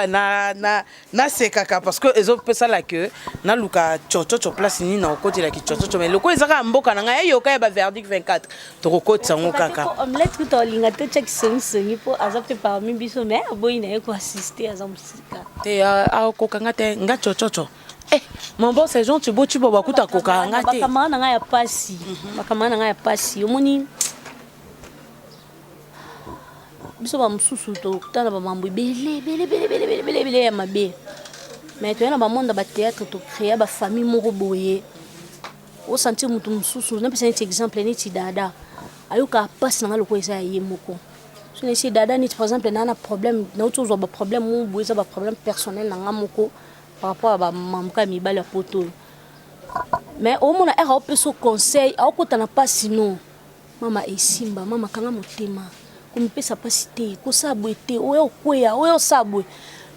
nasekaka parce que ezopesala ke naluka tshotshotso place nini na okotelaki tshotshotso, mais lokola eza kaka mboka na ngai eyoka ya baverdict 24, tokokotisa yango kaka. Omelette kuta olinga totya kisongisongi mpo aza mpe parmi biso, mais aboyi na ye koassiste, aza mosika. Te, akoka nga te, nga tshotshotso. Eh, mon bon c'est Jean Thibaut Thibaut bakuta koka nga te. Bakamara na ngai ya pasi, bakamara na ngai ya pasi. Omoni biso ba mosusu tokutana ba mambo ebele ebele ebele ebele ebele ebele ebele ya mabe. Mais toya na ba monde ya ba théâtre, to créer ba famille moko boye. O sentir mutu mosusu, napesa neti exemple neti Dada. Ayokaka pasi na ngai lokola eza ya ye moko. So neti Dada, neti par exemple na na problème, nauti ozwa ba problème moko boye, eza ba problème personnel na ngai moko par rapport ya ba mambo ya mibali ya poto oyo. Mais omona ere aopesa conseil, aokota na pasi no. Mama esimba, mama kanga motema, komipesa pasi te, kosala boye te, oyo okweya, oyo osala boye.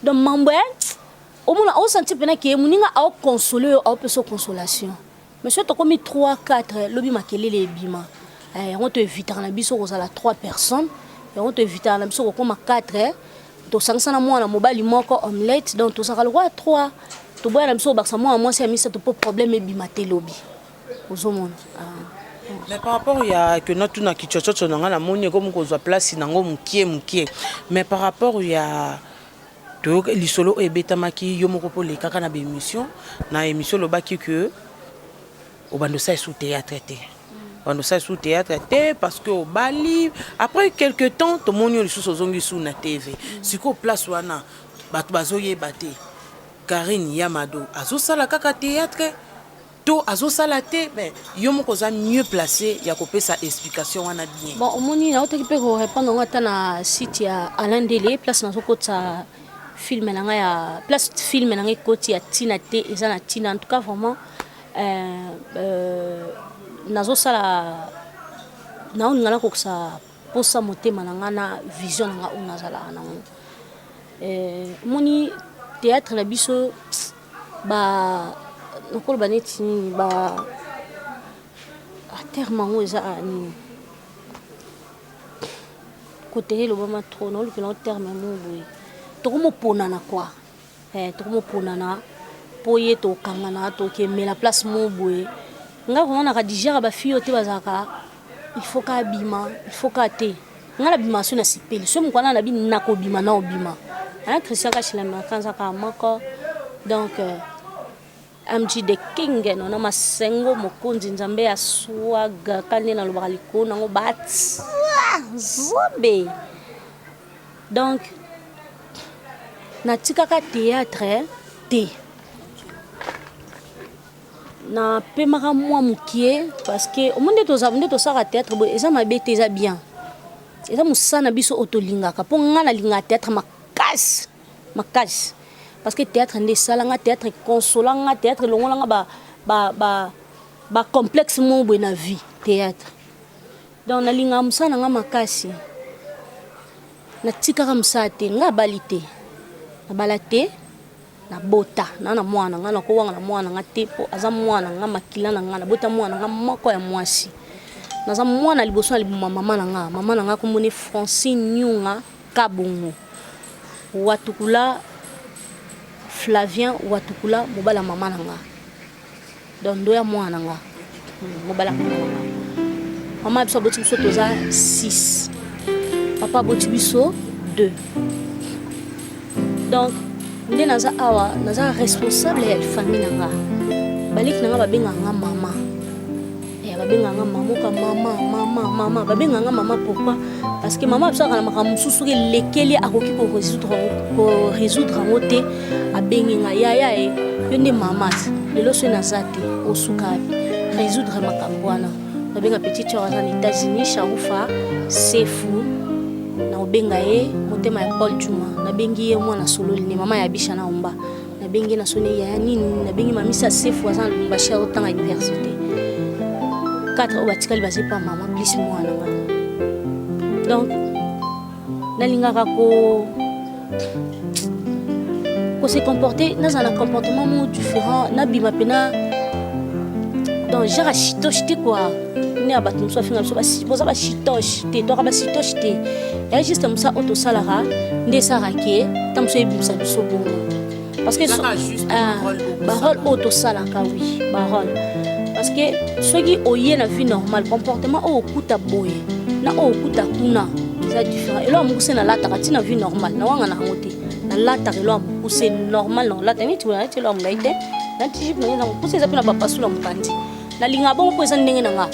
Donc mambo ya omona osentir mpena ke moninga aokonsole oyo, aopesa consolation. Mais soki tokomi 3 4, lobi makelele ebima. Yango toevitaka na biso kozala 3 personnes, yango toevitaka na biso kokóma 4. Tosangisa na mwana mobali moko omelette, donc tozalaka lokola 3. Toboya na biso kobakisa mwana mwasi ya misato mpo problème ebima te lobi. Ozomona. Mais par rapport ya ke natuna kichochocho na ngai, namoni ekomi kozwa place nango mokie mokie, mais par rapport ya toyoka lisolo oyo ebetamaki, yo moko mpo olekaka na baémission, na émission olobaki ke obanda osala sous théâtre te, obanda osala sous théâtre te parce que obali. Après quelque temps tomoni yo lisusu ozongi su na TV. Sikoyo place wana bato bazoyeba te, Karine Yamado azosala kaka théâtre to azosala te? Mais yo moko oza mieux placé ya kopesa explication wana bien. Bon, omoni naotaki mpe korépondre yango ata na site ya Alain Ndele, place nazokotisa film na ngai ya place, film na ngai ekoti ya ntina te, eza na ntina. En tout cas vraiment nazosala, naolinga nakokisa mposa motema na ngai na vision na ngai oyo nazalaka nango. Omoni théâtre na biso, ba nakoloba neti nini, ba terme yango eza nini, kote elobama trop, naolukela ngo terme moko boye, tokomoponana quoi. Tokomoponana mpo ye tokangana, tokemela place moko boye. Nga vraiment naka digère bafille oyo te, bazalaka il faut ka abima, il faut ka te. Nga nabima so na sepeli so mokwana na bi nakobima na obima. Christian Kashila Makanza kaka moko, donc MG the King nona masengo mokonzi nzambe ya swaga ka nde nalobaka likolo nango batia nzambe. Donc natikaka théâtre te, napemaka mwa mokie parce que omoni nde tosalaka théâtre boye, eza mabe te, eza bien, eza mosala na biso oyo tolingaka. Mpo nga nalingaka théâtre makasi makasi parce que théâtre nde esalanga, théâtre econsolanga, théâtre elongolanga bacomplexe moko boye na vie, théâtre. Donc nalingaka mosala na nga makasi, natikaka mosala te. Nga abali te, nabala te, nabota na na mwana nga, nakowanga na mwana nga te mpo aza mwana nga, makila na nga. Nabota mwana nga moko ya mwasi, naza mwana liboso na libuma mama na nga. Mama na nga komboni Francine Nyunga Kabongo Watukula, Flavien Watukula mobali ya mama na nga, donc ndo ya mwana na nga. Mobali ya mama na nga. Mama na biso aboti biso toza 6. Papa aboti biso 2. Donc nde naza awa naza responsable ya famille na nga. Baleki na nga babengaka nga mama. Eh, babengaka nga mama oka mama mama mama babengaka nga mama pourquoi? Parce que mama biso azalaka na makambo mosusu soki elekeli akoki ko résoudre yango te abengi nga yaya e yo nde mama lelo soki naza te osuka wapi résoudre makambo wana babenga petit cor aza na États-Unis Sharufa Sefu na obenga ye motema ya Paul Juma nabengi ye mwana sololi ne mama ya Bisha na Omba nabengi ye na soni yaya nini nabengi mamisa Sefu aza na Lubumbashi azotanga université 4 oyo batikali baza epa mama plus mwana nga donc nalingaka ko ko se comporter nazala na comportement moko différent nabima mpena donc genre ya chitoche te quoi nde ya bato mosusu afinga biso boza bachitoche te toaka bachitoche te ya juste mosa oyo tosalaka nde esalaka ke ta mosusu ebimisa biso bongo parce que barole oyo tosalaka oui barole parce que soki oye na vie normale comportement oyo okuta boye na oyo okuta kuna eza différent eloko ya mokuse nalataka ntina vie normale nawanga na yango te nalataka eloko ya mokuse normal na olata neti boye nalati eloko ya molai te nalati jupe na ngai eza mokuse eza mpe na bapasula mopanzi nalingaka bongo mpo eza ndenge na nga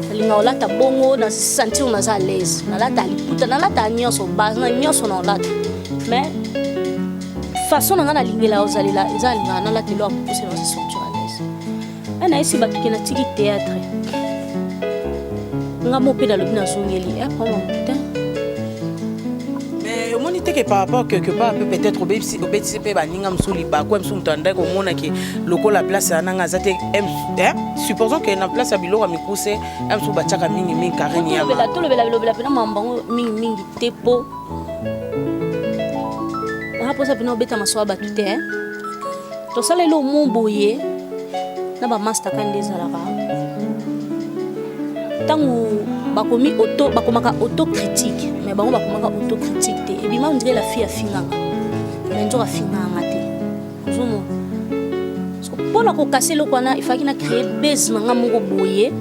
nalingaka olata bongo na sentir naza à l'aise nalata liputa nalata nyonso base na nyonso na olata mais façon na nga nalingela ozalela eza nalingaka nalata eloko ya mokuse na se sentir à l'aise nga nayesi bato ke natiki théâtre nga mo mpe nalobi nazongeli problème te. Mais omoni te ke par rapport quelque part pe peut-être obebisi obetisi mpe baninga mosusu libaku mosusu moto andaki komona ke lokola place ya nanga aza te supposons ke na place ya biloko ya mikuse mosusu batiaka mingimingi karine yama tolobela bilobela mpena mambo yango mingimingi te mpo nanga mposa mpena obeta masolo ya bato te tosala eloko mo boye na bamastaka nde ezalaka ntango bakomi auto bakomaka autocritique mais bango bakomaka autocritique te ebima on dirait la fille afinganga mais nzoka afinganga te ozomona mpo na kokase eloko wana ifaki na créer base na nga moko boye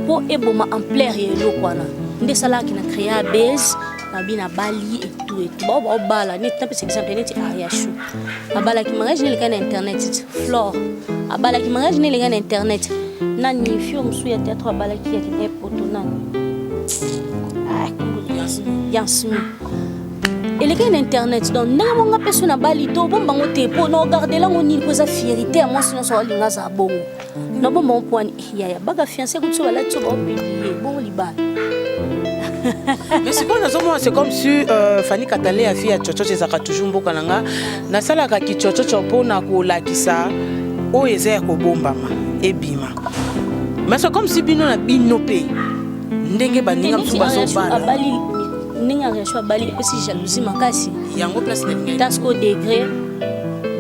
mpo eboma ampleur ya eloko wana nde esalaki na créer base nabi nabali etu etu bao baobala neti napesa exemple neti Ariachou abalaki mariage ne elekaki na internet Flore abalaki mariage ne elekaki na internet nani fio mosusu ya théâtre abalaki akendaki poto nani Yansmi elekaki na internet donc ndenge monga mpe so nabali to bomba yango te mpo na ogardela yango nini mpo eza fierité ya mwasi nyonso alinga azala bongo na bomba yango mpo wani yaya baka fiancé kutu so balati so baopilie bongo libala. Mais sikoyo nazomona c'est comme si Fanny Katale ya fille ya chochocho ezalaka toujours mboka na nga nasalaka kichochocho mpona kolakisa oyo eza ya kobombama ebima mais c'est comme si bino na bino mpe ndenge baninga mosusu bazobala abali ndenge Ariachou abali epesi jalousie makasi yango place nalingai tasko degré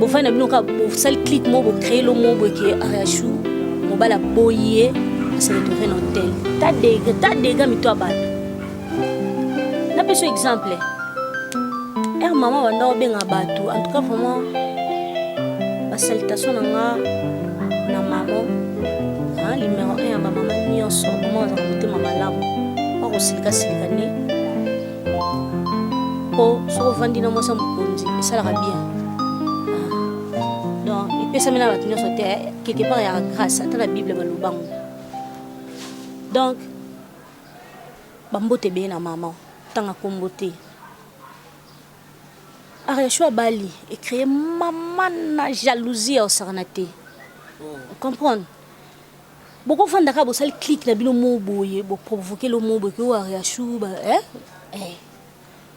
bofandi na bino kaka bosali clique moko bocrée lo moko boye ke Ariachou mobali aboyi ye ase retrouve na hotel ta degré ta degré mito ya bato napesa exemple ere mama banda obenga bato en tout cas vraiment basalutation na nga na mama numéro 1 ya bamama nyonso mama bazalaka motema malamu bakosilikasilika nde mpo soki ovandi na mwasi ya mokonzi esalaka bien donc epesami na bato nyonso te quelque part ya grâce ata na bible balobango donc bambote ebele na mama ntanga kombo te Ariachou abali ecree mama na jalousie ya osakana te comprendre bokofanda kaka bosali clique na bino mo boye boprovoke lo mo boye ke oyo Ariachou ba eh? Eh.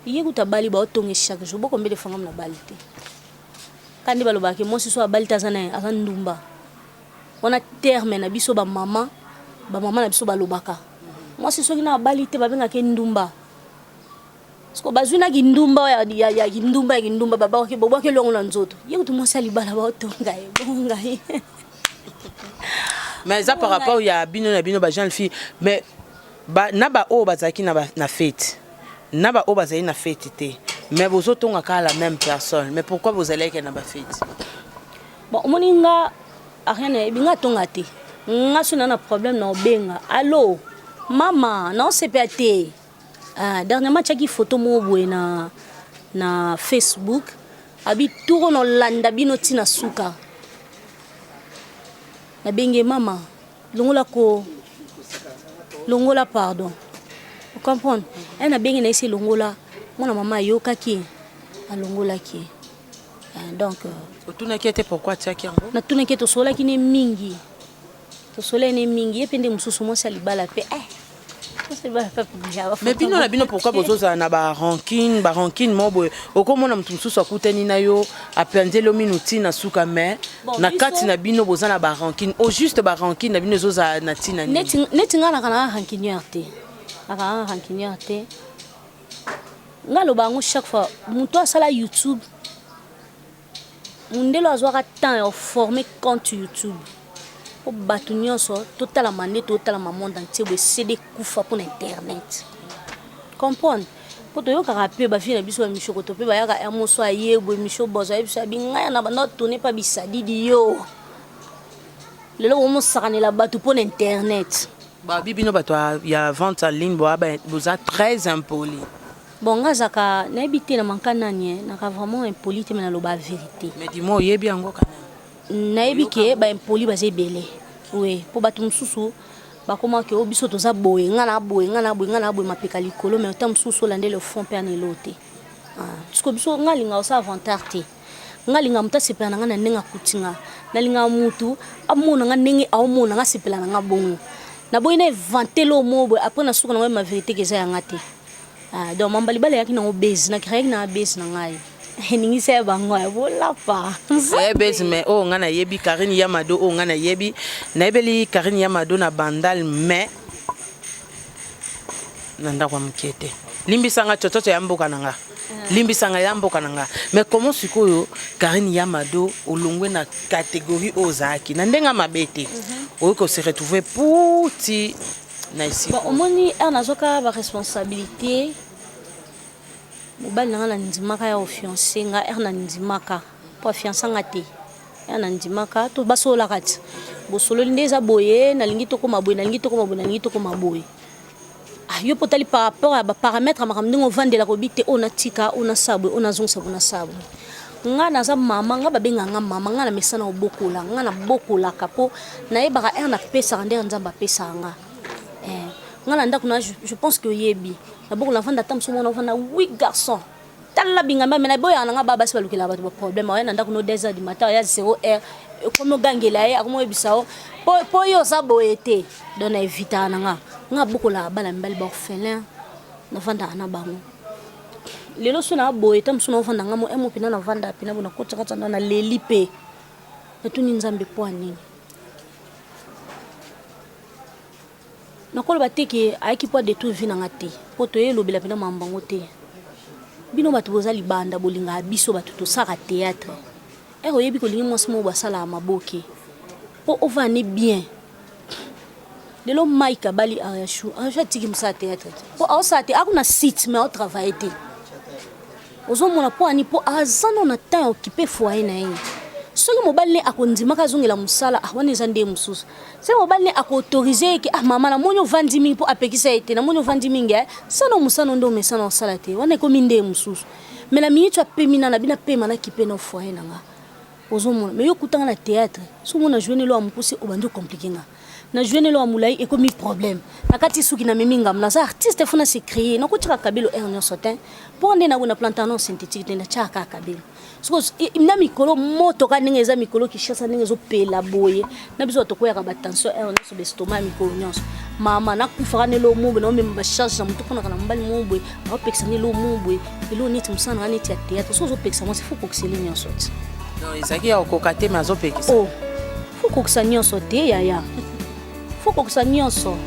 Ye kutu abali baotonge chaque jour bokombele fangam na bali te kandi balobaka ke mwasi so abali te aza na aza ndumba wana terme na biso bamama bamama na biso balobaka mwasi soki na abali te babengaka ye ndumba siko bazwi na kindumba ya, ya, ya kindumba ya kindumba babwaki bobwaki elongo na nzoto ye kutu mwasi ya libala baotonga ye bonga ye mais eza par rapport ya bino na bino ba jeune fille mais ba, na baoyo bazalaki na, ba, na fete na baoyo bazali na fete te mais bozotonga kaka la même personne mais pourquoi bozalaki na bafete bon omoni nga Ariane nayebi nga atonga te. Nga so na na problème na obenga. Allo mama na osepela te. Ah, dernièrement tiaki photo moko boye na na Facebook abi tour na olanda bino ti na suka. Nabengi mama longola ko longola pardon. O comprendre? Eh nabengi na ese longola mwana mama ayokaki alongolaki. Eh, donc euh, otunaki ye te pourquoi atiaki yango? Natunaki ye, tosololaki ne mingi, tosololaki ne mingi. Ye mpe nde mosusu mwasi ya libala mpe eh, mwasi ya libala mpe apublia ba Mais bino na bino pourquoi bozozala na barancune, barancune moko boye? Okomona moto mosusu akutani na yo, apanzeli yo minu ti na suka, mais Bon, na biso- kati na bino boza na barancune. Au juste barancune na bino ezozala na ntina nini? Neti ngai naka nanga rancunière te, naka nanga rancunière te. Nga aloba yango chaque fois, moto asala YouTube, mundele azwaka temps ya former compte YouTube po bato nyonso totalama nde totalama monde entier boye. CD kufa mpona internet, comprendre? Mpo toyokaka mpe bavie na biso ya mishokoto mpe bayaka ya moso aye boye misho bozo aye biso abi ngai na banda tourne mpa bisadidi yo lelo bomosakanela bato mpona internet. Babi bino bato ya vente en ligne boza très impoli. Bon, nga azaka nayebi te na manka nani, eh, naka vraiment impoli te, me naloba vérité. Mais dis-moi, oyebi yango quand même? Nayebi ke baimpoli baza ebele, oui, mpo bato mosusu bakoma ke o biso toza boye, nga na boye, nga na boye, nga na boye, mapeka likolo, mais ota mosusu olande le fond mpe ana elo te. Ah, parce biso nga alinga osala vantard te. Nga alingaka moto asepela na nga na ndenge akuti nga. Nalingaka motu amona nga ndenge aomona nga, asepela na nga bongo. Naboyi na evantele oyo moko boye, après na suka nango ma vérité ke eza ya nga te. Ah, donc mamba libala eyaki nango base, nakreaki na base na ngai eningisa ya bango ya bolapa. Eh, base, mais oyo nga nayebi Karine Yamado, oyo nga nayebi, nayebeli Karine Yamado na Bandal, mais na ndako ya moke te. Limbisanga, tsotsoto ya mboka na nga, limbisanga ya mboka na nga. Mais comment sikoyo Karine Yamado olongwe na catégorie oyo ozalaki na ndenge ya mabe te, oyoki kose retrouver puti na esika? Bon, omoni heure nazwaka baresponsabilité, mobali na nga nandimaka ya ofiance nga, heure nandimaka mpo afiansa nga te, heure nandimaka to basololaka ti bosololi nde eza boye, nalingi tokóma boye, nalingi tokóma boye, nalingi tokóma boye. Ah, yo mpo otali par rapport ya baparamètre ya makambo ndenge ovandelaka, obi te oyo natika, oyo nasala boye, oyo nazongisa boye, nasala boye. Nga naza mama, nga babengaka nga mama, nga na mesana kobokola, nga nabokolaka mpo nayebaka heure napesaka ndenge Nzambe apesaka nga. Eh, nga na ndako na je pense que oyebi nabokola, navanda ata mosu mwana ovanda 8 garçon, tala bingambe, me naboyaka na nga baa basi balukelaka bato baproblème. Oya na ndako no 2 heures du matin, oya 0 heure, okomi ogangela ye, akomi oyebisa yo po yo oza boye te. Donc na evitaka na nga, nga abokolaka bana mibali baorphelin, navandaka na bango. Lelo so na boye ta mosu naovanda nga mo emo mpena, navanda mpena bo nakotiaka tia naleli mpe natuni Nzambe mpo ya nini. Nakoloba te ke ayaki mpo adétruire vie na nga te, mpo toyelobela mpena mambo yango te. Bino bato boza libanda, bolingaka biso bato tosalaka théâtre, ere oyebi kolingi mwasi moko basalaka maboke mpo ovanda bien. Lelo Mike abali Ariashu, Ariashu atiki mosala théâtre te mpo aosala te, akuna site mais aotravaille te. Ozomona mpo ani mpo aza no na temps ya okipe foyer na ye. Soki mobali ne akondimaka azongela mosala, ah, wana eza nde mosusu. Soki mobali ne akoautorize ye ke ah mama, namoni ovandi mingi, mpo apekisa ye te, namoni ovandi mingi, eh, sana mosala nde omesana osala te, wana ekomi nde mosusu. Mais na minute apemi na na bino apema nakipe na foyer na nga. Ozomona, mais yo okutanga na théâtre, soki omona joue nelo ya mokuse, obandi ocomplike nga. Na joue nelo ya molai, ekomi problème. Na kati suki namemi ngambo, naza artiste, fo na se créer. Nakotiaka kabelo heure nyonso te. Mpo nde naboye na plantano synthétique te, natiaka kaka kabelo. Siko na mikolo moto kaka ndenge eza mikolo Kinshasa ndenge ezopela boye, na biso bato tokweyaka batension heure nyonso, baestomac ya mikolo nyonso. Mama nakufaka na eloko moko boye, naomema bacharge na motu mponaka na mobali moko boye, aopekisa nga eloko moko boye, eloko neti mosala na nga neti ya théâtre. Soki ozopekisa mwasi, fo kokiseli nyonso ti. Non, ezalaki ya kokoka te, mais azopekisa. Oh, fo kokisa nyonso te yaya, fo kokisa nyonso.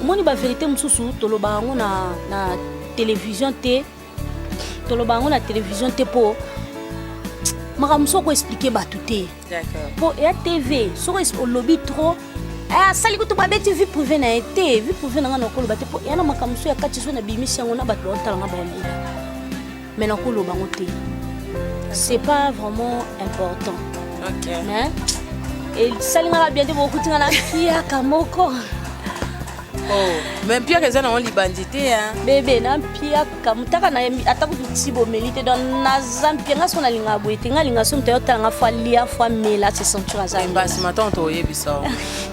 Omoni baverité mosusu tolobaka yango na télévision te, toloba yango na télévision te, mpo makambo mosusu okoexplike bato te, mpo ya TV soki olobi trop, asali kutu babeti vie privé na ye te. Vie privé na nga nakoloba te, mpo ya na makambo mosusu ya kati so nabimisi yango na bato baotala nga baolela, mais nakoloba yango te, c'est pas vraiment important. Okay. Mais Esalingaka bien te bokuti nga na mpiaka moko. Oh, mais mpiaka eza nango libandi te hein. Bebe na mpiaka mutaka na ata kutu ti bomeli te donc naza mpia nga soki nalingaka boye te nga alingaka soki moto ayotala nga fo alia fo amela se sentir aza mbasima ntango tokoyebisa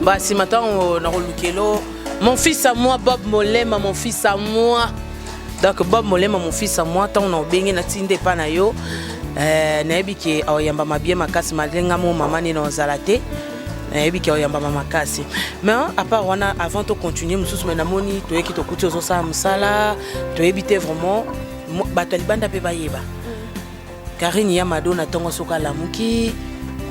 mbasima ntango nakolukelo mon fils à moi Bob Molema mon fils à moi donc Bob Molema mon fils à moi ntango na obenge natindi epa na yo eh, nayebi ke aoyambama bien makasi malgré nga mo mama nini ozala te nayebi ke oyambama makasi mais à part wana avant to continuer mosusu me namoni toyeki tokuti ozosala mosala toyebi te vraiment bato ya libanda mpe bayeba Karine ya Mado na ntongo soki alamuki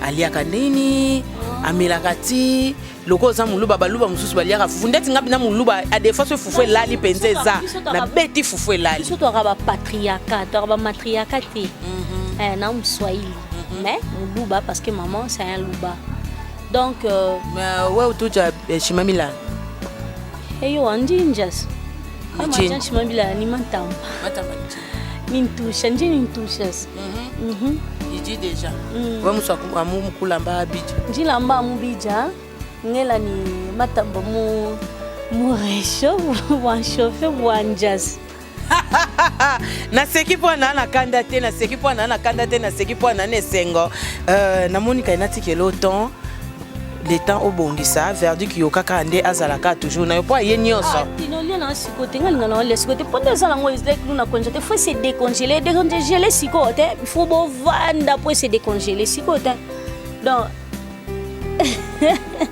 aliaka nini amelaka ti lokola oza moluba baluba mosusu baliaka fufu ndeti nga mpena moluba adefa so fufu elali mpenza eza nabeti fufu elali biso toyaka bapatriaka toyaka bamatriaka te mhm. eh, na moswahili mhm. mais moluba parce que maman c'est un luba donc euh, mais we utuja eh, shimamilana eyo andinjas shimamilana ni matamba nintusha nji nintushas mhm. mhm. idi deja mm. we musu amukulamba abija njilamba amubija ngela ni matamba mu mu réchaud bwanchauffe bwanjas naseki mpo na na kanda te naseki mpo na na kanda te naseki mpo na na esengo euh, namoni kai natikela temps le temps obongisa verdict yoka kaka nde azala kaka toujours na yo mpo aye nyonso ah, tinolia na sikoyo te nga linga na olia sikoyo te mpo nde eza nango ezalaki na congé te faut se décongeler décongele sikoyo te faut bovanda mpo ese décongele sikoyo te donc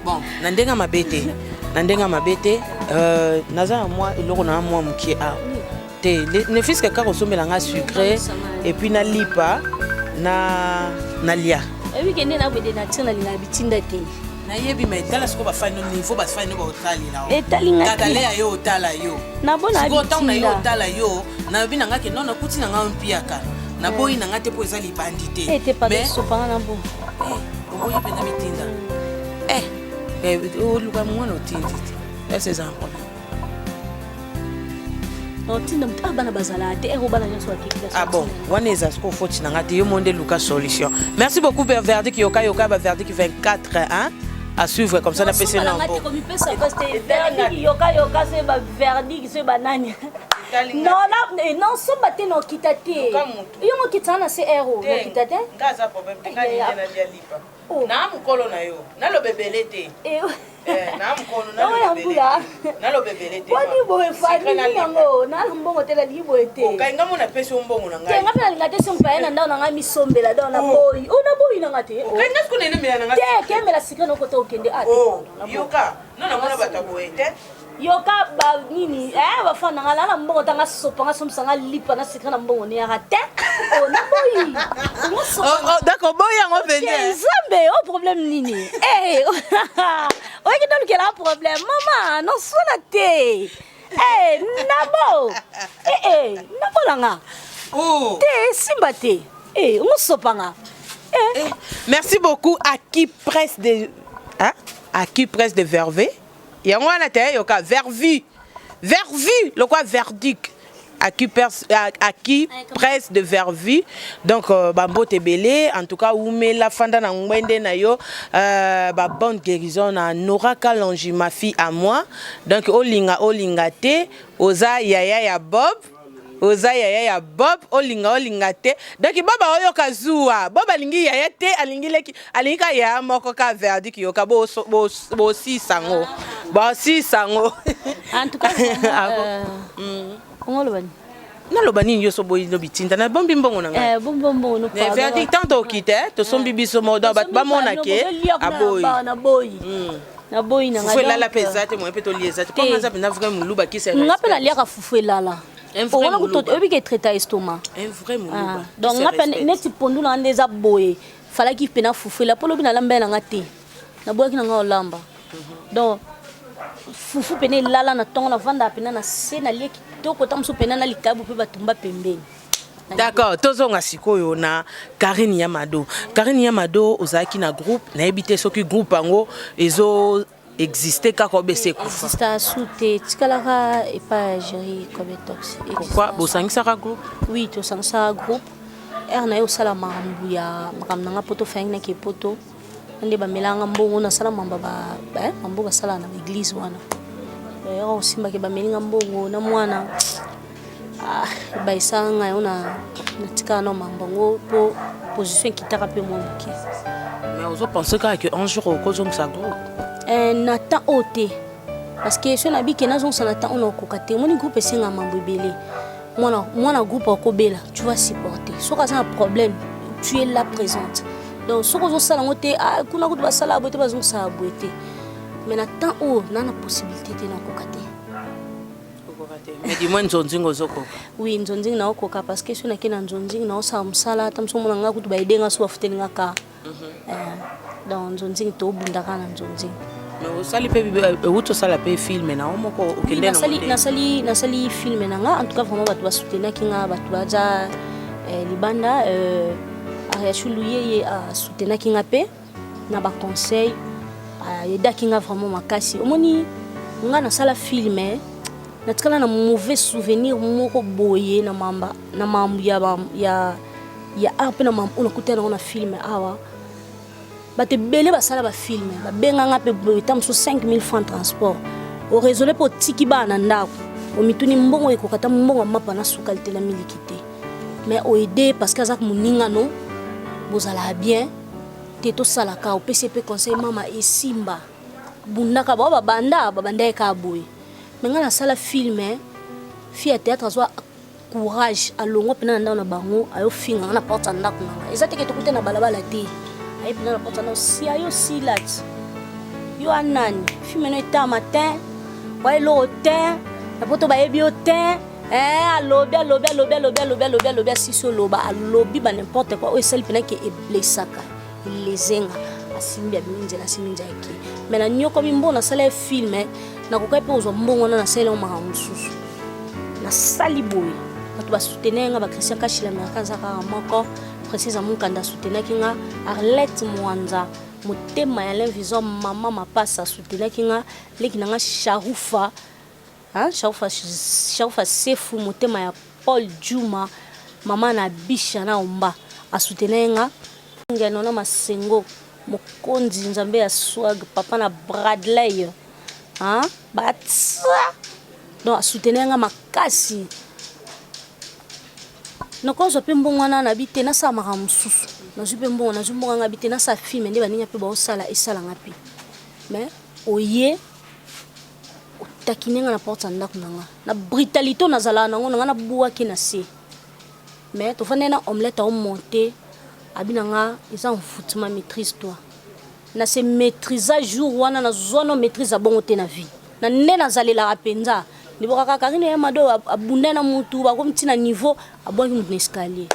bon na ndenge mabe te na ndenge mabe te euh, naza na mwa eloko na mwa mokie awa te ne fils que kaka osombela nga sucré et puis na lipa na nalia oyebi ke nde nabwede na ntina nalinga bitinda te nayebi me tala sikoyo bafani no niveau bafani no baotalela etali nga kaka leya yo otala yo nabona sikoyo ntango na yo otala yo nayebi na nga ke non nakuti na nga mpiaka naboyi na nga te mpo eza libandi te eh, te pardon sopanga na bo eh, oboyi mpenza bitinda eh, eh, oluka mwana otindi te ese eza un problème otinda moto ah bana bazalaka te ero bana nyonso bakeki ah bon wana eza sikoyo foti na nga te yo mo nde luka solution merci beaucoup verdict yoka yoka ba verdict 24 hein à suivre comme ça napesi na te komipesa pasi te verdict yoka yoka soki ba verdict soki banani non eh, non somba te na okita te yo mokitisa na se ero okita te nga aza problème te nga lingi na Oh. Na mukolo na yo. Naloba ebele te. Eh. Eh, na mukolo naloba ebele te. Naloba ebele te. Boni boye famille yango na mbongo te nalingi boye te. Okai nga mona pesi yo mbongo na ngai. Te nga pe nalinga te soki paye na ndako na ngai misombela donc na oh. boyi. Oh na boyi na nga te. Okai nga siko nene mela na ngai. Te kemela sikre na okota okende ah. Oh, yoka. Non na mona bato boye te. Yoka ba nini eh ba fan nga na mbongo tanga sopa nga somisa nga lipa na secret na mbongo ne yaka te oh na boyi oh, oh, d'accord boyi yango mpenza nzambe o oh, problème nini eh oyaki nolukela problème mama noswana te eh nabo eh eh nabolanga oh. te simba te eh ngosopa nga eh. eh. Merci beaucoup à qui presse de hein? À qui presse de verve Yango wana te yoka vervu vervu lokwa verdict à qui, pers, à, à qui presse de vervu donc euh, bambote ebele en tout cas umela fanda na ngwende na yo euh, ba bonne guérison na Nora Kalonji ma fille à moi donc olinga olinga te oza yaya ya Bob oza yaya ya bob olinga olinga te donc bob aoyoka zuwa bob alingi yaya te alingi leki alingi ka yaya moko ka verdict yoka bosisa ngo bosisa ngo en tout cas ah euh, mm. ongoloba nini naloba nini yo so boyi no bitinda nabombi mbongo na ngai eh, verdict tant okite eh, tosombi biso moko donc bato bamona ke aboyi naboyi mm. naboyi na fufu elala mpe eza te moyen mpe tolia eza te mpo nga aza mpenza vrai moluba kisa nga mpe naliaka fufu elala omona kutu oyebi ke traita estomac ah, donc nga mpe neti pondu na nga nde eza boye falaki mpe na fufu ela mpo lobi nalamba ye na nga te naboyaki na nga olamba mhm. donc fufu mpena elala na ntongo navandaka mpena na se nalie kitoko ta mosusu mpena na likabu mpe batumba pembeni D'accord, tozonga sikoyo na Karine Yamado. Karine Yamado ozalaki na groupe, nayebi te soki groupe yango ezo existe kaka obese ekufa. Exista su te, tikalaka epai ya Jerry Kobetox. Pourquoi bosangisaka groupe? Oui, tosangisaka groupe. Heure na ye osala makambo ya makambo na nga poto fayaki nake poto. Nde bamelaka nga mbongo, nasala mamba ba, ba, mambo basalaka na ba eglise wana. Yaka kosimba ke bameli nga mbongo na mwana. Ah, ebayisaka nga yango na natikaka na mambo yango mpo position ekitaka mpe mwa moke. Mais ozo penser kaka que un jour okozongisa groupe? Eh, na temps oyo te. Parce que soki nabi ke nazongisa na temps oyo nakokoka te. Omoni groupe esengaka mambo ebele. Mwana, mwana groupe akobela, tu vas supporter. Soki aza na problème, tu es là présente. Donc soki ozosala yango te, ah, kuna kutu basala boye te, bazongisaka boye te. Mais na temps oyo, na na possibilité te, nakoka te. Okoka te. Mais du moins nzonzingi ozokoka. Oui, nzonzingi naokoka parce que soki nake na nzonzingi naosala mosala, ata mosu omona nga kutu ba aider nga so bafuteli nga kaka. Eh, donc nzonzingi tobundaka na nzonzingi. Mais osali pe euti osala pe film na yo moko okende na nasali, nasali, nasali film na nga en tout cas vraiment bato basoutenaki nga bato baza eh, libanda euh, Ariachou Luyeye asoutenaki nga pe na ba conseil ayedaki nga vraiment makasi omoni nga nasala film natikala na mauvais souvenir moko boye na mamba na mambo ya, ya, ya art mpe na mambo oyo nakutana nango na film awa bato ebele basala bafilme babenga nga mpe boye ta mosusu 5000 francs transport oraisonne mpe otiki bana na ndako omituni mbongo ekoka ta mbongo ya mapa na sukali te na miliki te mais oede parce que aza moninga no bozalaka bien te tosalaka opesi ye mpe conseil mama esimba bundaka bao babanda babanda ye kaka boye me ngai nasala filme fille ya théâtre azwa courage alongwa mpena na ndako na bango ayo finga nga na porte ya ndako na nga eza teke tokuta na balabala te aye mpena na porte ya ndako si ayo silat yo anani filme no eta matin wa eloko te na poto bayebi yo te eh, alobi alobi alobi alobi alobi alobi alobi asisi oloba alobi ba n'importe quoi oyo esali mpena ke eblesaka elezenga asimbi abimi nzela asimbi nzela ke me nanyokomi mbongo nasala ye filme nakokaki mpe kozwa mbongo wana nasali yango makambo mosusu nasali boye bato basoutenaki nga bachristien kashila merka aza kaka moko précise mukanda asoutenaki nga arlette mwanza motema ya l'invison mama mapasa asoutenaki nga leki na nga sharufa hein, sharufa, sharufa sefu motema ya paul juma mama na bisha na omba asoutenaki nga ngeno na masengo mokonzi nzambe ya swag papa na bradley hein, batsa donc asoutenir nga makasi nakozwa mpe mbongo wana nabi te nasala makambo mosusu nazwi mpe mbongo nazwi mbongo nga bi te nasala filme nde baninga mpe baosala esalanga mpe mais oye otakine nga na porte ya ndako na nga na brutalité oyo nazalaka nango na nga nabwaki na se mais tofandaki na omelette aomonte abi na nga eza envoûtement maîtrise toi Na se maitrisa jour wana na zua no maitrise ya bongo te na vie. Na nde na zalelaka penza. Ndibokaka Carine ya Mado abunda na mutu bakomi ti na niveau abwaki mutu na escalier.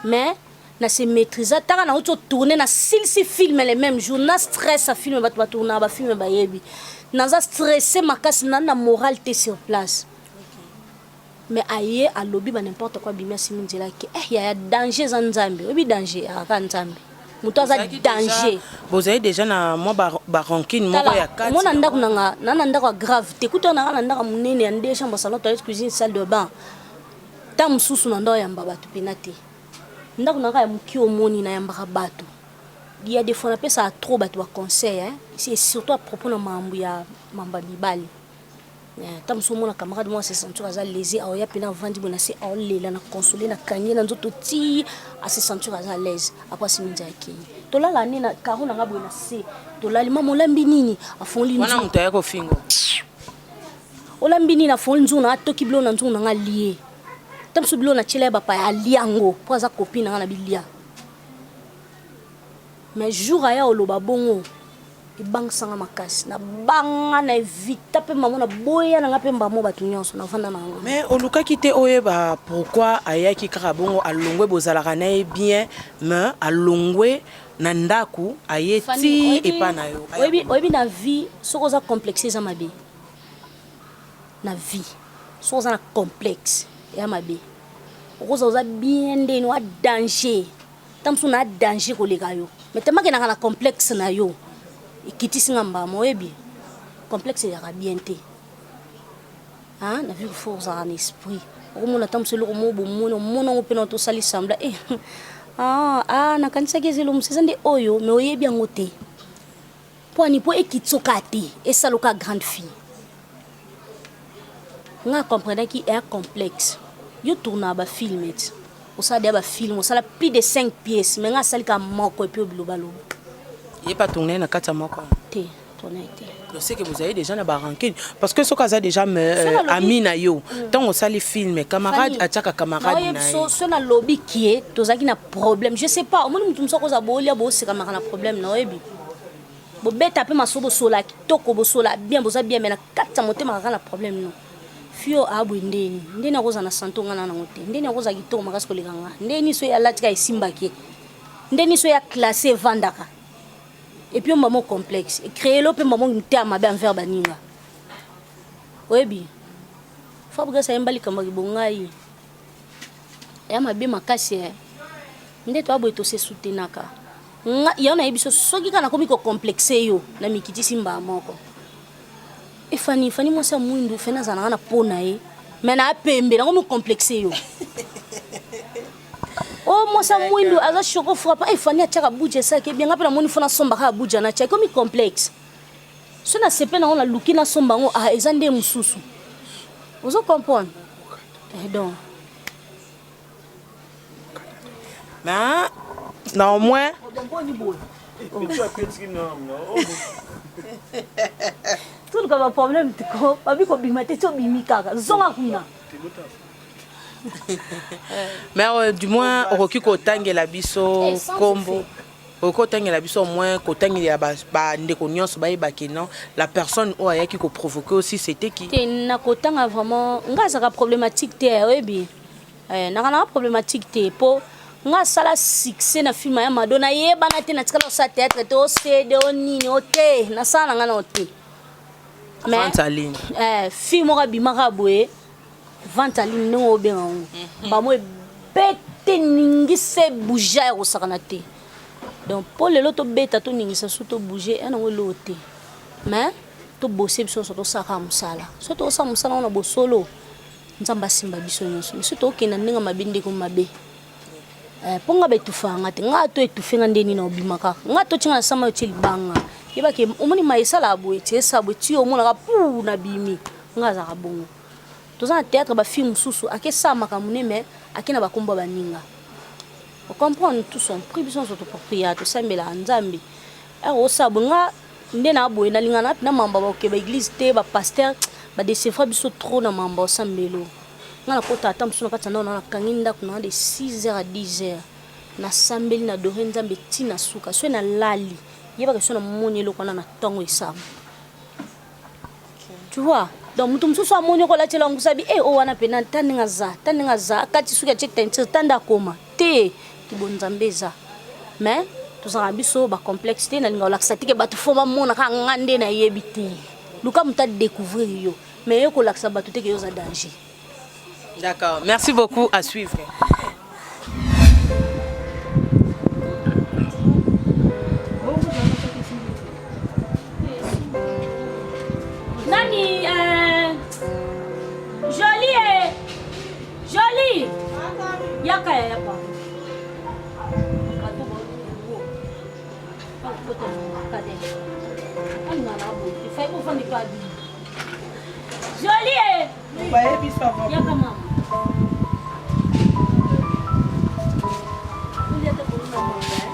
Mais na se maitrisa taka na uti tourner na silisi film le même jour na stress ya film bato ba tournaka ba film bayebi. Naza stresse makasi na na morale te sur place. Mais aye alobi ba n'importe quoi abimi asimbi nzela ake eh yaya danger eza nzambe oyebi danger akaka nzambe moto aza danger. Bozali dejà na mwa ba, ba rancune moko ya kati. Omona ndako na nga na na ndako ya grave te kutu na nga na ndako ya monene ya nde chambre salon toilette cuisine salle de bain ta mosusu na ndako yamba bato pena te ndako na nga ya moke omoni nayambaka bato il y a des fois napesaka trop bato ba conseil hein et surtout à propos na mambo ya mambo ya mibali Ata mosusu omona camarade moko ase sentir aza lese aoya pena avandi boye na se aolela na console na kangi ye na nzoto ti ase sentir aza à l'aise après asimi nzela akei tolala ne na caro na nga boye na se tolali mama olambi nini afongoli wana moto aya kofingo olambi nini afongoli nzungu na atoki biloko na nzungu na nga alie ta mosusu biloko na tiela ye bapaya alia yango mpo aza copine na nga na bilia mais jour aya oloba bongo Ebangisa nga makasi na banga na evita pe mamo na boya na nga pe mbamo batu nionso na vanda na nga. Mais olukaki te oyeba pourquoi ayaki kaka bongo alongwe bozalaka na ye bien mais alongwe na ndaku aye ti epa na yo. Oyebi oyebi na vie soki oza complexe eza mabe na vie soki oza na complexe eza mabe okozala oza bien ndeni oa danger. Tango mosusu na danger koleka yo mais tellement que naka na complexe na yo ekitisi nga mbama oyebi complexe ezalaka bien te hein na vie faut ozalaka na esprit okomona tango mosusu eloko moko bomoni omona yango mpe na tosali semblant eh. Ah, ah nakanisaki eza eloko mosusu eza nde oyo mais oyebi yango te mpo ani mpo ekitsoka te esaloka grande fille nga comprenaki eya complexe yo tournaka bafilme ti osala deya bafilme osala plus de 5 pièces mais nga asali kaka moko epuis obilobaloba ye mpe atourne na kati ya moko te tourne te donc c'est que vous avez déjà na barancune parce que soki aza déjà ami na yo ntango osali film camarade atiaka camarade na ye so nalobi kie tozalaki na problème je sais pas omoni motu mosu akoza bolia bosekamaka na problème na oyebi bobeta mpe maso bosola kitoko bosola bien boza bien mais na kati ya motema kaka na problème no fio aboye ndeni ndeni akozala na santo nga na nango te ndeni akozala kitoko makasi koleka nga ndeni so ye alatika esimbaki ye ndeni so ya classe evandaka epuis mbamo complexe ecréelo mpe mbamo motema mabe envers baninga oyebi Fabrigas ayemba likambo ya kibongai ya mabe makasi eh. Nde toya boye tose soutenaka nga yango nayebi so soki kaka nakomi kocomplexe yo na mikitisi mbaa moko efani fani mwasi ya mwindu fani azala nanga na po na ye me na pembe nakomi kocomplexe yo o oh, mwasi ya mwindu aza choco frappa efani atiaka buja esalaki ebia nga mpe namoni fo nasomba kaka buja natya ekomi complexe so nasepe nango naluki nasomba yango ah, eza nde mosusu ozo comprendre eh, donc na na au moins toluka baproblème tiko babi kobima te ti obimi kaka zonga kuna mais euh, du moins okoki kotangela biso eh, kombo okoki kotangela biso au moins kotangela bandeko nyonso bayeba ke non la personne oyo ayaki koprovoke aussi c'était qui te nakotanga vraiment nga azalaka problématique te oyebi eh, naka nanga problématique te mpo nga asala succès na film ya mado nayebana te natikala kosala théâtre te ocd o nini o te nasala na nga nao te mais eh, fille moko abimaka boye vente en ligne ndenge obenga yango mhm. bamo ebete ningisa ebouge ya kosakana te donc mpo lelo tobeta toningisa su tobouge ya nango eloko te mais tobose biso nyonso tosalaka mosala so tokosala mosala yango na bosolo nzambe asimba biso nyonso mais so tokokenda ndenge mabe ndeko mabe eh, mpo nga baetufaka nga te nga to etufe nga nde nini obima kaka nga totinga na sama yo tie libanga yebake omoni ma esalaka boye tie esala boye ti omonaka pu na bimi nga azalaka bongo toza na théâtre ba fille mosusu ake sala makambo ne mais ake na bakombo ya baninga ocomprendre tout son prix biso nyonso topropriya tosambelaka nzambe ere osala boye nga nde na boye nalinga na na mamba baoke ba église te ba pasteur ba décevra biso trop na mamba osambelo nga nakota ata mosusu na kati ya ndako na nakangi ndako na de 6 heures à 10 heures nasambeli na dore nzambe ti na suka soki nalali yebaka so namoni eloko wana na ntongo esama tu vois donc moto mosusu amoni oko alatiela yango sabi e oyo wana mpena ta ndenge aza ta ndenge aza akati suki atie teinture ta nde akoma te kibonzambe eza mais tozalaka biso bacomplexe te nalinga kolakisa teke bato fo bamona kaka nga nde nayebi te luka moto adécouvrir yo mais yo kolakisa bato te ke yo oza danger D'accord. Merci beaucoup. À suivre. Nani euh, Jolie eh. Jolie Yaka ya yapa. Jolie eh. Bayebisa Yaka mama. Olia te kolona mama eh.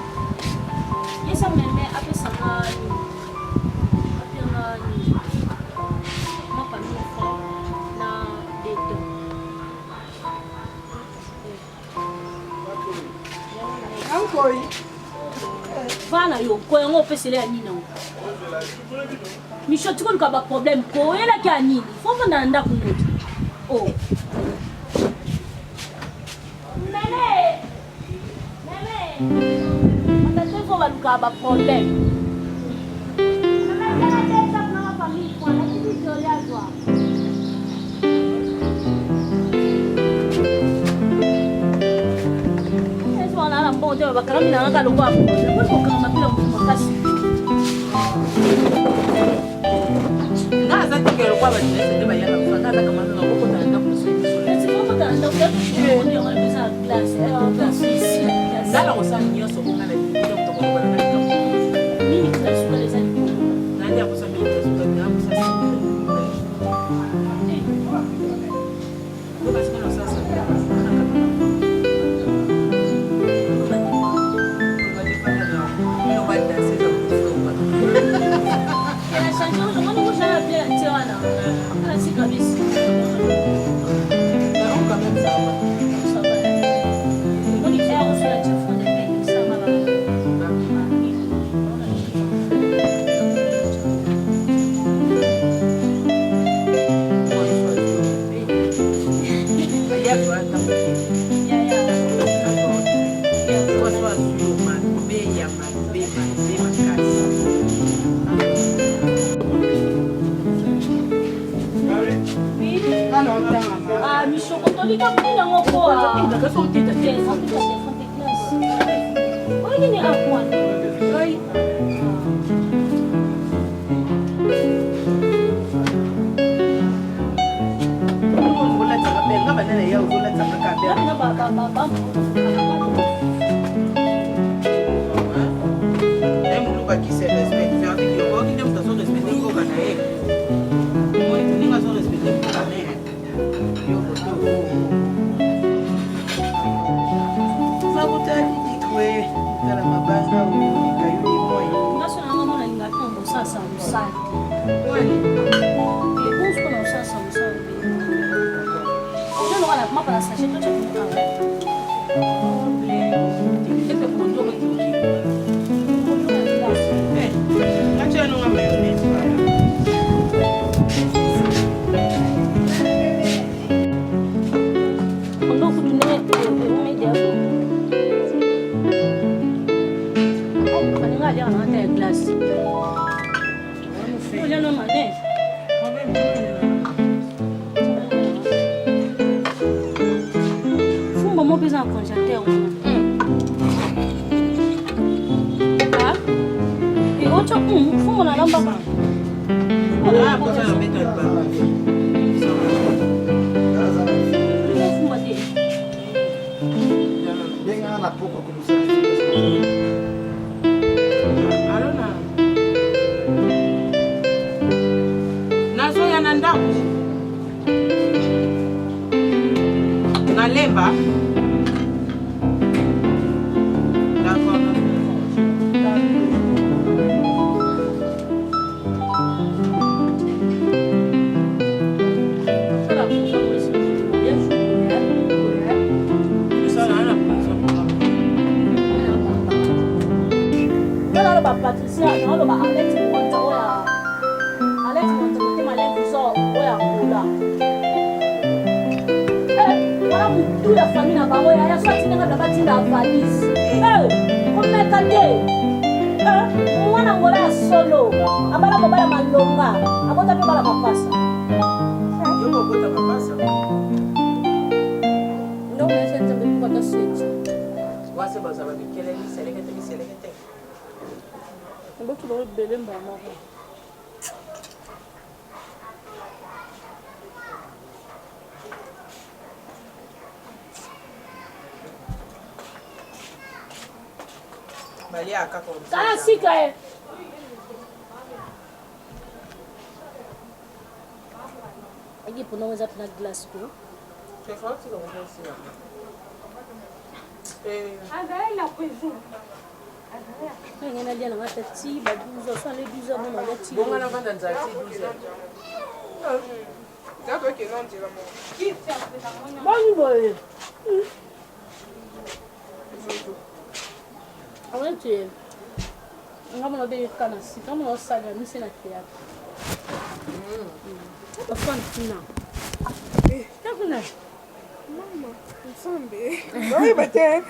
Yesa meme apesa nga nini? Apesa nga nini? Mapa mille francs na beton. Ankoi. Vana yo, ko yango opesele ya nini yango? Micho tika oluka ba problème ko oyelaki ya nini? Faut vanda na ndako ndoki. Oh. Meme. Meme. Batata faut baluka ba problème. Meme, tala te eza kuna ba famille point. Natindi Jolie azwa. Mbongo te bakangami na ngaka lokola kokangama mpe na motu makasi nga aza teke lokola bato nyonso nde bayaka kufa nga aza kamana na kokota na ndako mosusu nga Nakosala nyonso oyo ngai nalingi, donc tokoloba na ngai likambo Mingi na sukali eza likolo. Nani akosa mingi na sukali, na akosa sukali. Nazoya na ndako nalemba. Patricia, naloba Alex Mwanza oyo Alex Mwanza motema Alex oyo akola. Eh, wana mutu ya famille na bango yaya so atindaka na batinda valise. Eh, komeka te. Eh, mwana ngola ya solo abala kobala malonga abota mpe bala mapasa. Yo bobota mapasa. Ndoko ya nzambe mpo ata seti. Wase bazala mikeleli selekete miselekete. Mboki bango ebele mbala moko. Tala sika e. Eki pona eza pena glace ko. Azali na prison. Ngai nalia nanga ata ti ba 12 heures, so ale 12 heures bon nalia ti. Bonga na vanda nzala ti 12 heures. Boni boye. Awete nga mona obengi kaka na sika nga mona osalela mise na théâtre. Bafan kuna. Kuna. Mama, Nzambe. Oyeba te.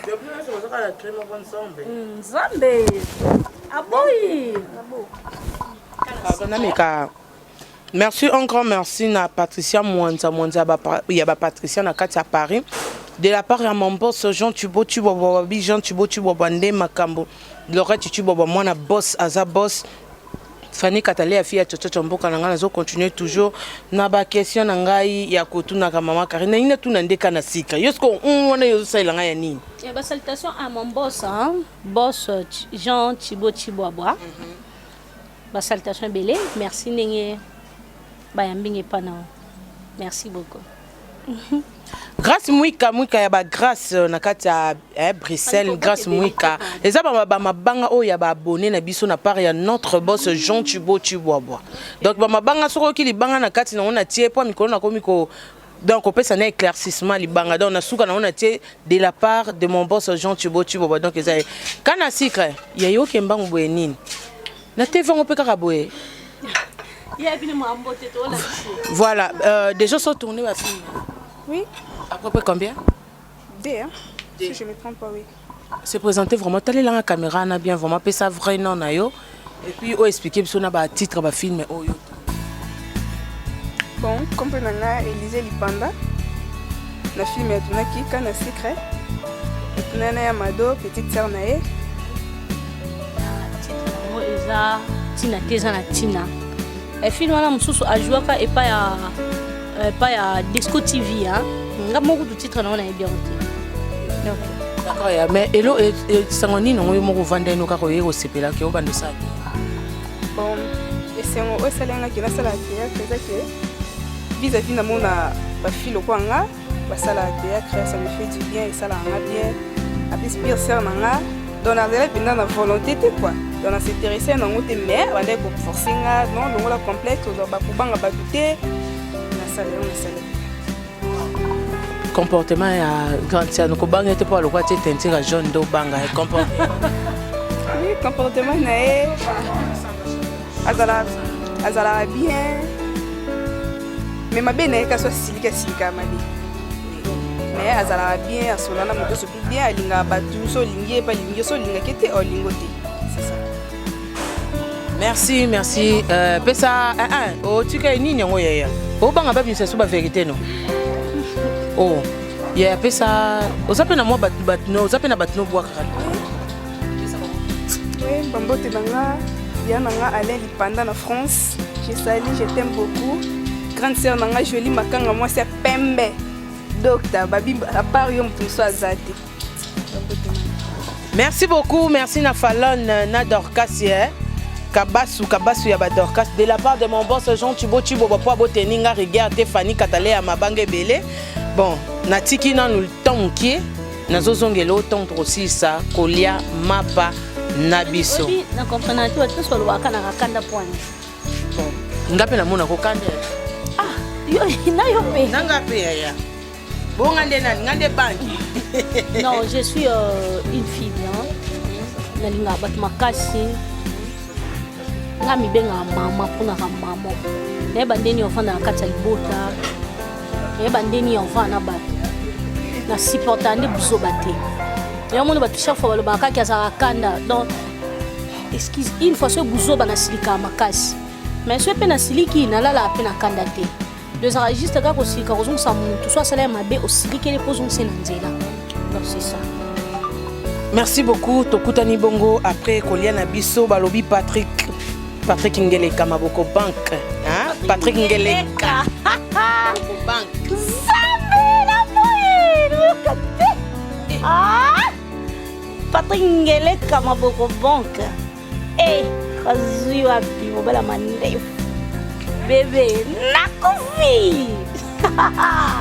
Nzambe. Aboyi. Pardon, nameka. Merci un grand merci na Patricia Mwanza Mwanza ya ba Patricia na kati ya Paris. De la part ya mon boss Jean Tubo Tubo Babi Jean Tubo Tubo Bande Makambo Lorette Tubo mwana boss aza boss. Fanny Katale fille ya Chochocho mboka na ngai nazo continuer toujours na ba question na ngai ya kotunaka mama Karine nalingi natuna nde ka na sika yo siko wana yo ozosalela ngai ya nini? Eh, ba salutation à mon boss hein? Boss Jean Chibo Chibwabwa. Ba salutation ebele, merci ndenge bayambi nge epa na yo. Merci beaucoup. Grace Mwika Mwika ya ba Grace na kati ya Bruxelles Grace Mwika eza ba mabanga oyo ya ba abonné na biso na part ya notre boss Jean Chibo Chibwabwa. Donc ba mabanga soko oyoki libanga na kati nango na tie po mikolo nakomi ko donc kopesa na éclaircissement libanga donc na suka nango na tie de la part de mon boss Jean Chibo Chibwabwa donc eza ye. Kana sucre ya yo ke mbangu boye nini? Na TV yango pe kaka boye. Voilà, déjà so tourner ba film. Oui. À peu près combien? Deux, hein? Deux. Si je me trompe pas, oui. Se présenter vraiment, talela la caméra na bien vraiment pesa vrai nom na yo. Et puis o expliquer biso na ba titre ba film oyo. Bon, comme na Élisée Lipanda, na film ya tunaki kana secret. Tunana ya Mado, petite sœur na ye. Yango eza ntina te, eza na ntina. Film wana mosusu ajouaka epai ya epai ya Disco TV, hein? Nga moko kutu titre nango nayebi yango te. Donc, D'accord, ya, mais elo esango nini yango yo moko ovanda ino kaka oye kosepela ke obanda osala te? Bon, esengo oyo esalengaki nasala théâtre eza ke vis-à-vis namona bafille lokola nga basala théâtre, ça me fait du bien, esalaka nga bien. Apesi pire sœur na nga, donc nazalaki mpenza na volonté te quoi, donc nas'intéresse nango te, mais bandaki koforce nga non longola complexe, ozwa bakobanga bato te, nasala yango, nasala. Comportement ya grande sœur kobanga ete mpo alokwa tie teinture ya jaune nde obanga ye comportement. Oui, comportement na ye azalaka bien, mais mabe na ye kasi asilika asilika mabe, mais azalaka bien, asolana moto surtout bien, alingaka bato, so olingi ye mpe alingi yo, so olingaki te olingo te, c'est ça. Merci, merci. Pesa otika ye nini yango yaya obanga babimisa so bavérité no oh yaya pesa oza mpe na mwa bato bato no oza mpe na bato no obwakaka. Oui, bambote na nga ya na nga Alain Lipanda na France, je salue, je t'aime beaucoup. Grande sœur na nga Jolie Makanga, mwasi ya pembe, docteur babi, à part yo moto mosusu aza te. Bambote na nga. Merci beaucoup, merci na Fallon na Dorcas eh. Kabasu, Kabasu ya ba Dorcas de la part de mon boss Jean Chibo Chibo ba po boteni nga rigueur te Fanny Katale ya mabanga ebele. Bon, natiki nanu temps mokie, nazozongela o temps tokosilisa kolia mapa na biso. Oyebi, na comprendre te, bato nyonso balobaka na kakanda point. Bon, nga mpe namona kokanda. Ah, yo, na yo mpe. Na nga mpe yaya. Bon, nga nde nani, nga nde banki. Non, je suis une fille bien. Nalingaka bato makasi. Nga mibengaka mama, mponaka mama. Nayeba ndeni ofanda na kati ya libota. Nayeba ndeni ofanda na bato. Na supporta nde buzoba te. Yango moni bato chaque fois balobaka kaka azalaka kanda. Donc, excuse, une fois soki buzoba nasilikaka makasi. Mais soki mpe nasiliki, nalalaka mpe na kanda te. Donc ezalaka juste kaka kosilika kozongisa motu so asala ya mabe osilikeli mpo ozongisa ye na nzela. Donc c'est ça. Merci beaucoup. Tokutani bongo après kolia na biso balobi Patrick Patrick Ngeleka Maboko Bank, hein? Patrick Ngeleka Maboko Bank. Nzambe na boye nayoka te. Ah! Patrick Ngeleka Maboko Bank. Eh, azwi wapi mobala mandefu bebe nakufi.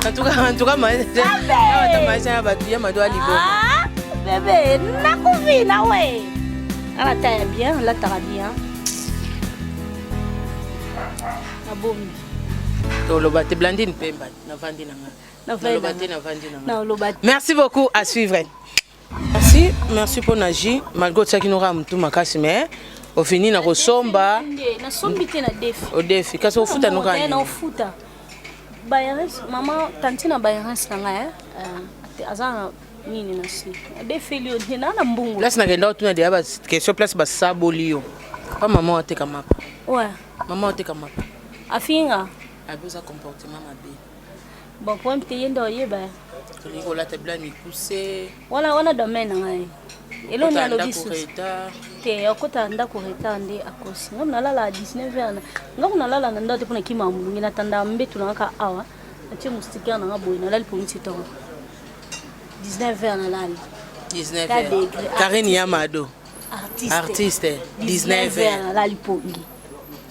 En tout cas, maisha ya bato ya mado alibo. Ah, bebe nakufi nawe alata ya bien, alataka bien, nabombi. Toloba te Blandine Pemba navandi na nga. Naloba te navandi na nga. Naloba te. Merci beaucoup, à suivre. Merci, merci pour na jus malgré otiaki noka mutu makasi mais ofini na kosomba. Nasombi te, na defi. Odefi kasi ofuta noka nini? Na ofuta bayerens mama tantine na bayerens na ngai aza na nini na si adefeli yo te na mbongo. Place nakenda otuna deya ba question place basaboli yo pa mama oteka mapa. Ouais. Mama oteka mapa. Afinga. Abi oza comportement mabe. Bon, problème te, ye nde oyeba. Tolingi kolata bila mikuse. Wana wana domaine na ngai. Eloni alobi susu te, okota ndako retard nde akosi. Ngai nalala 19 heures, ngai nalala na ndako te mpona kima molungi, natanda mbetu na kaka awa, natie moustiquaire na nga boye, nalali pongi ti tongo 19 heures nalali. 19 heures Karine Yamado artiste, artiste 19 heures nalali pongi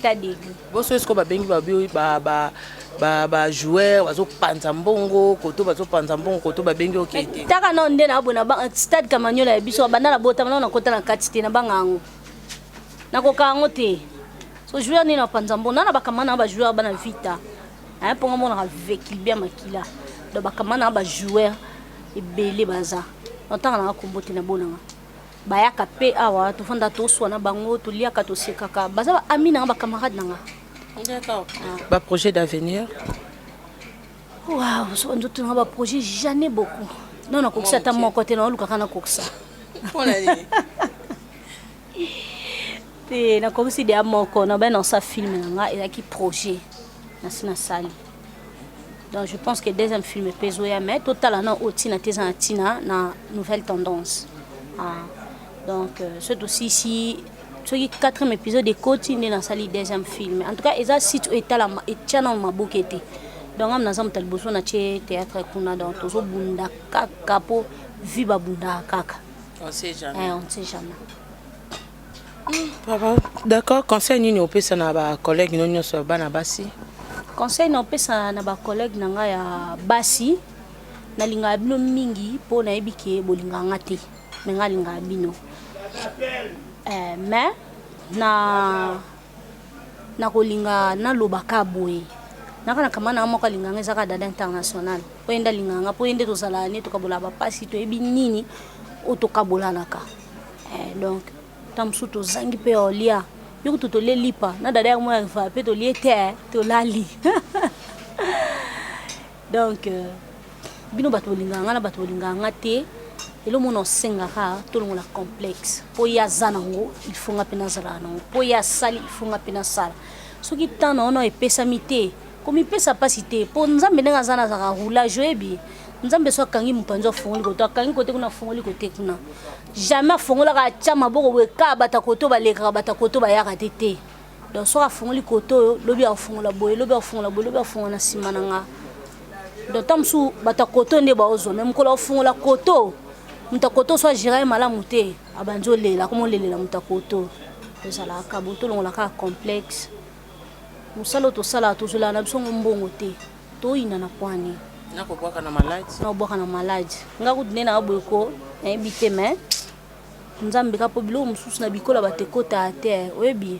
ta degré. Boso esiko babengi babi ba ba ba ba joueur bazopanza mbongo koto, bazopanza mbongo koto, babengi oke te. Taka nao nde na boye na stade Kamanyola ya biso, banda na botama nao nakota na kati te, nabanga yango, nakoka yango te. So joueur nini apanza mbongo na bakama na bajoueur bana vita mponga monaka vekilbia makila, donc bakama na bajoueur ebele baza natanga nanga kombo te, nabonanga bayaka mpe awa, tofanda, toswa na bango, toliaka, tosekaka, baza baami nanga, bacamarade nanga. D'accord. Ba projet d'avenir? Wow, so nzoto nanga baprojet jamais beaucoup. Non, nakokisa ata moko te, naolukaka nakokisa Mpona nini? Te, nakokisi deya moko, nabai naosa film na nga, ezalaki projet nasi nasali. Donc je pense que deuxième film mpe ezoya, mais totala na oyo ntina te, eza na ntina na nouvelle tendance. Ah. Donc soki tosisi, soki quatrième épisode ekoti nde nasali deuxième film. En tout cas eza site oyo etalama, etya nano maboke te, donc ngam naza moto ya liboso natie théâtre kuna. Donc tozobunda kaka mpo vi babundaka kaka. On sait jamais. Eh, on sait jamais. Papa, d'accord, conseil nini opesa na bacollègue no nyonso ya bana basi? Conseil na opesa na bacollègue na ngai ya basi, nalingaka bino mingi mpo nayebi ke bolingaka nga te, me ngai alingaka bino. Eh, mais na nakolinga nalobaka boye, naka na kama na moko alinganga, eza kaka Dada International, po ye nde alingaka nga, po ye nde tozalaka ne tokabolaka bapasi, toyebi nini oyo tokabolanaka. Eh, donc ntango mosusu tozangi mpe ya olia, yo kutu tolie lipa na dada yango ya va mpe tolie te, tolali. Donc bino bato bolingaka nga na bato bolingaka nga te, elo mona osengaka tolongola complexe, mpo ye aza nango, il faut nga mpe nazalaka nango, mpo ye asali, il faut nga mpe nasala. Soki temps na wana epesami te, komipesa mpasi te, mpo Nzambe ndenge aza na azalaka roulage, oyebi Nzambe so akangi mopanzi, afongoli kote, akangi kote kuna, afongoli kote kuna, jamais afongolaka atya maboko boye kaka bato koto balekaka, bato koto bayaka te te. Donc soki afongoli kote oyo, lobi akofongola boye, lobi akofongola boye, lobi akofongola na nsima na nga. Donc ntango mosusu bato ya koto nde baozwa, me mokolo akofongola koto, moto ya koto so agéra ye malamu te, abandi olela, akoma olelela moto ya koto. Ezalaka bo tolongola kaka complexe. Mosala oyo tosalaka, tozwelaka na biso ngo mbongo te, toyina na pwani. Nakobwaka na maladi. Nakobwaka na maladi. Nga kutu nde na boye ko nayebi te, mais Nzambe ka, mpo biloko mosusu na bikolo bato ekotaka te, oyebi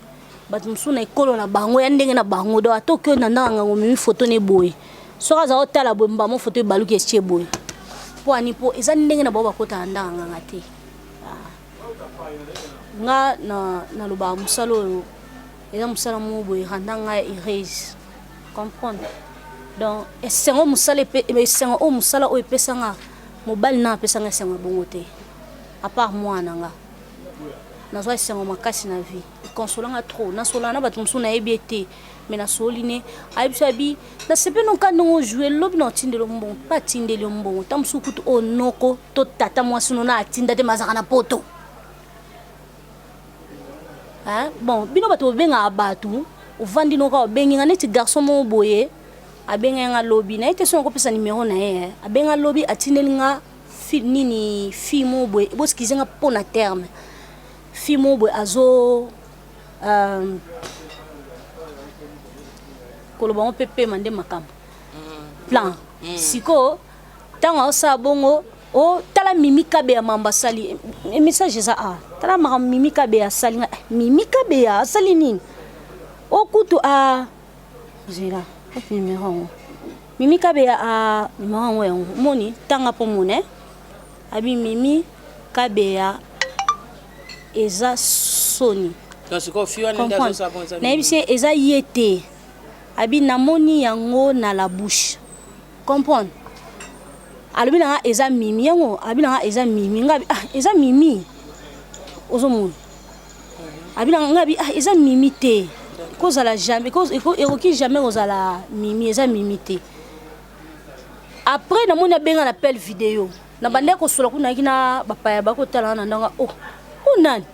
bato mosusu na ekolo na bango ya ndenge na bango. Donc ata okoki na ndanga ngango, omemi foto ne boye, soki aza otala boye, mbamo foto ebaluki etie boye, mpo ani mpo eza ndenge na bango, bakotaka ndanga nganga te. Nga nalobaka mosala oyo eza mosala moko boye randa ngai heureuse, comprendre? Donc esengo mosala, esengo oyo mosala oyo epesanga, mobali na apesanga esengo ya bongo te, à part mwana nga. Nazwa esengo makasi na vie, ekonsolanga trop. Nasolana na bato mosusu, nayebi ye te, mais nasoli ne ayebi so, abi nasepe noka ndenge ojue, lobi na otindeli yo mbongo, mpe atindeli yo mbongo. Ntango mosusu kutu oyo noko to tata mwasi no na atinda te, mazaka na poto. Hein? Bon, bino bato bobengaka bato, ovandi noka obengi nga neti garçon moko boye, abengai nga lobi, naye te so nakopesa numero na ye. Abenga lobi, atindeli nga nini, fille moko boye, boskize nga mpo na terme, fille moko boye azo koloba ngo mpe pema nde makambo plan. Sikoyo ntango aosala bongo, o tala Mimi Kabe ya mambo asali, message eza a tala makambo Mimi Kabe asali nga. Mimi Kabe asali nini? O kutu a zela wapi numero yango? Mimi Kabeya a numero yango, yango moni tanga mpo mone abi Mimi Kabeya eza soni. Nayebisi ye eza ye te, abi namoni yango na la bouche, comprendre? Alobi na nga eza Mimi yango, abi na nga eza Mimi, nga ah, eza Mimi, ozomona, abi na nga abi ah, eza Mimi te, kozala jamais, ekoki jamais kozala Mimi, eza Mimi te. Après namoni abenga na appel vidéo. Na bandaki kosola kuna nayaki na bapaya bakotala na ndanga oh oh nani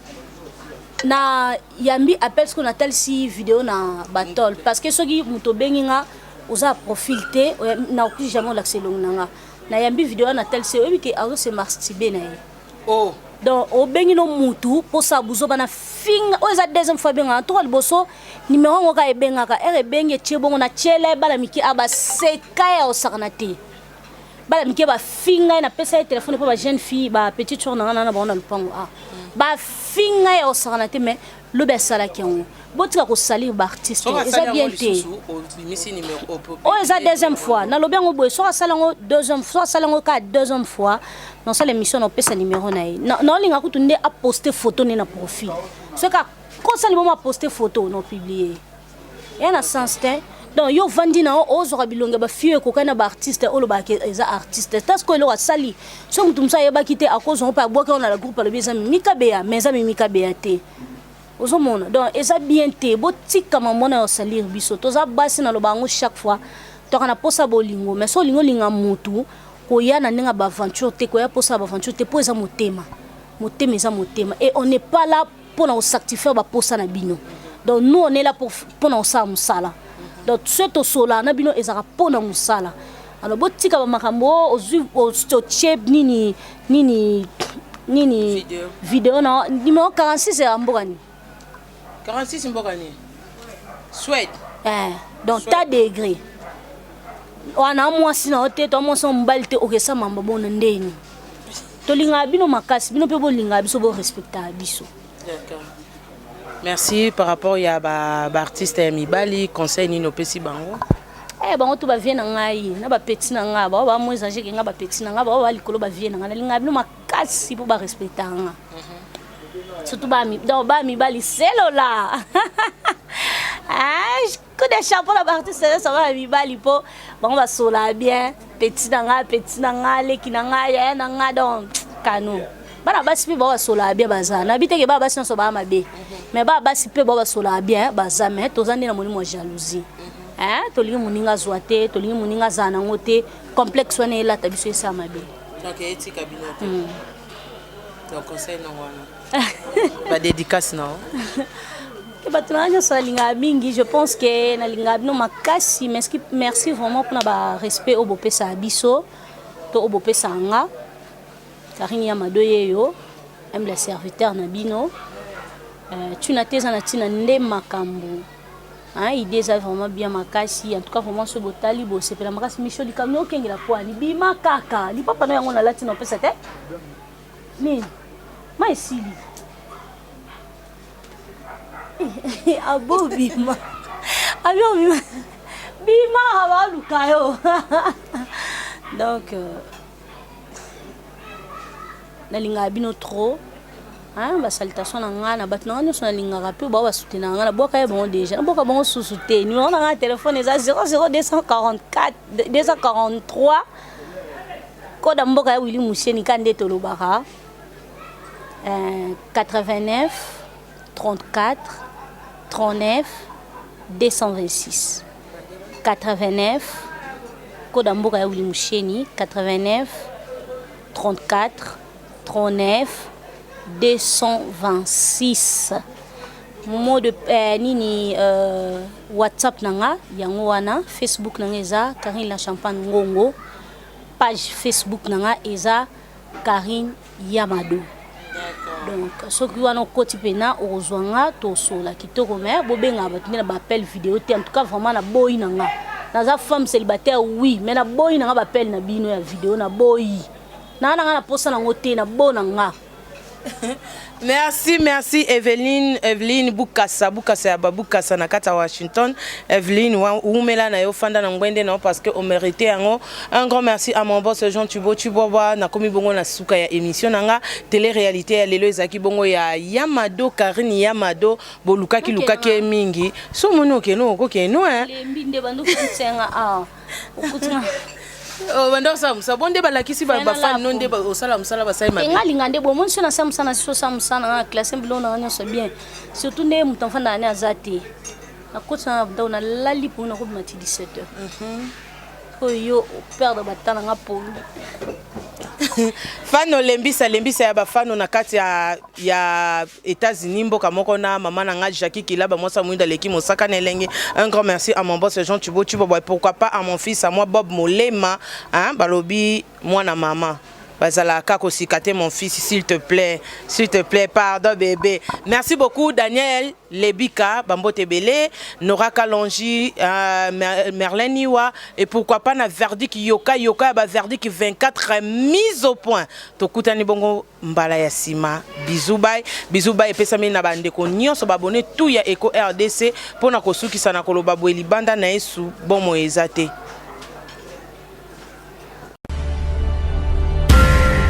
na yambi appel sikoyo natalisi video na batol parce que soki moto obengi nga oza profil te nakoki jamais olakisa elongi na nga nayambi video wana natalisi oyebi ke azo se masturber na ye oh. Donc obengi no mutu mposa buzoba na finga oyo eza deuxième fois ebengaka ntoka liboso numero yango kaka ebengaka ere ebengi etie bongo na tiela ye bana mike abaseka ye aosakana te bana mike bafinga ye napesa ye telefone mpo ba jeune fille ba petite soeur na nga na bango na lopango a bafinga ye osakana te mais lobi asalaki yango botika kosalir baartiste eza bien te oyo eza deuxième fois nalobi yango boye soki asala yango deuxième soki asala yango kaka deuxième fois nasala émission naopesa numéro na ye naolinga kutu nde aposte photo nde na profil soki akosali bomo aposte photo na publie eya na sens te. Donc yo ovandi na yo ozwaka bilongi ya bafille ekokani na baartiste oyo olobaka eza artiste ta sikoyo eloko asali soki moto mosusu ayebaki te akozwa ngo mpe abwaki yango na la groupe alobi eza Mimi Kabeya mais eza Mimi Kabeya te ozomona donc eza bien te botika mambo na ya osalire biso toza basi naloba yango chaque fois toka na posa bolingo mais so olingi olinga motu koya na ndenge ya baaventure te koya posa ya baaventure te mpo eza motema motema eza motema et on n'est pas là mpo na kosatisfaire baposa na bino. Donc nous on est là pour mpo na kosala mosala. Donc soki tosolaka na bino ezalaka mpo na mosala. Alors botika ba makambo ozwi otie nini nini nini video na numéro 46 ya mboka nini? 46 mboka nini? Suède. Eh, donc ta degré wana mwasi na yo te to mwasi na mobali te okesa mamba bona ndeni tolingaka bino makasi bino mpe bolingaka biso borespectaka biso. D'accord. Merci par rapport ya ba, ba artiste ya mibali conseil nini opesi bango? Eh bango tout ba vie na ngai na ba petit na ngai ba ba moins âgé que ngai ba petit na ngai ba ba likolo ba vie na ngai nalinga bino makasi po ba respecter nga. Surtout ba mi donc ba mibali selola. Ah, coup de chapeau na ba artiste nyonso ba mibali po bango basola bien petit na ngai petit na ngai leki na ngai yaya na ngai donc kano bana basi mpe bao basolaka bien baza nayebi teke bana basi nyonso baa mabe mais bana basi mpe bao basolaka bien baza mais toza nde na molimo ya jalousie hein tolingi moninga azwa te tolingi moninga azala nango te complexe wana elata biso esala mabe. Donc etika bino te. Donc conseil nango wana ba dédicace na yo bato na nga nyonso nalingaka mingi je pense que nalingaka bino makasi merci, merci vraiment mpona barespect oyo bopesaka biso to oyo bopesaka nga Karine ya Mado yeyo humble serviteur na bino euh, tuna te eza na ntina nde makambo hein, idée eza vraiment bien makasi en tout cas vraiment soki botali bosepela makasi micho likambo nde okengela pwani bima kaka lipapa na yango nalati na opesa te nini ma esili abo bima abi obima bima baluka yo donc euh, nalingaka bino trop hein, ba salutation na ngai na bato na ngai nyonso nalingaka mpe bao basoutenaka ngai nabwaka ye bango déjà nabwaka bango susu te numero na ngai ya telefone eza 00244 243 code ya mboka ya Willy Musheni ka nde tolobaka euh, 89 34 39 226 89 code ya mboka ya Willy Musheni 89 34 39 226 mot de eh, nini euh, whatsapp na nga yango wana facebook na nga eza Karine la Champagne Ngongo page facebook na nga eza Karine Yamado donc soki wana okoti mpena okozwa nga tosola kitoko mais bobengaka bato nde na baappel video te en tout cas vraiment naboyi na nga naza femme célibataire oui mais naboyi na nga baappel na bino ya video naboyi naa na nga na posa nango te nabo na nga. Merci, merci Evelyne, Evelyne Bukasa, Bukasa ya Babukasa na kati ya Washington. Evelyne wumela na yo fanda na ngwende na yo parce que o mérité yango. Un grand merci à mon boss Jean Tubo Tuboba na komi bongo na suka ya émission na nga télé réalité ya lelo ezaki bongo ya Yamado Karine Yamado bolukaki lukaki ye mingi. So moni okeno okokeno hein. Lembi nde bando kutenga ah. Okutinga. Oh, banda osala mosala bo nde balakisi bafani no nde osala mosala basali mabe nga alinga nde bomoni so nasala mosala nasi osala mosala nanga na classe biloko nanga nyonso bien surtout nde moto afandaka ne aza te nakotisa na ndako nalali mpo nakobima ti 17 heures oyo yo operdre bata nanga pongi. Fano lembisa lembisa ya bafano na kati ya, ya États-Unis mboka moko na mama na nga Jackie Kilaba mwasa mwinda leki mosaka na elenge. Un grand merci à mon boss Jean Thibaut Thibaut, pourquoi pas à mon fils à moi Bob Molema, hein, balobi mwana mama bazalaka kosika te. Mon fils, s'il te plaît, s'il te plaît, pardon bébé. Merci beaucoup Daniel Lebika, bambote ebele, Nora Kalonji, Merlin Iwa et pourquoi pas na Verdict Yoka Yoka ya baverdict 24 mise au point. Tokutani bongo mbala ya nsima. Bisous bye, bisous bye. Epesami na bandeko nyonso babone tout ya Eco RDC mpona kosukisa na koloba boye: libanda na Yesu bomoi eza te.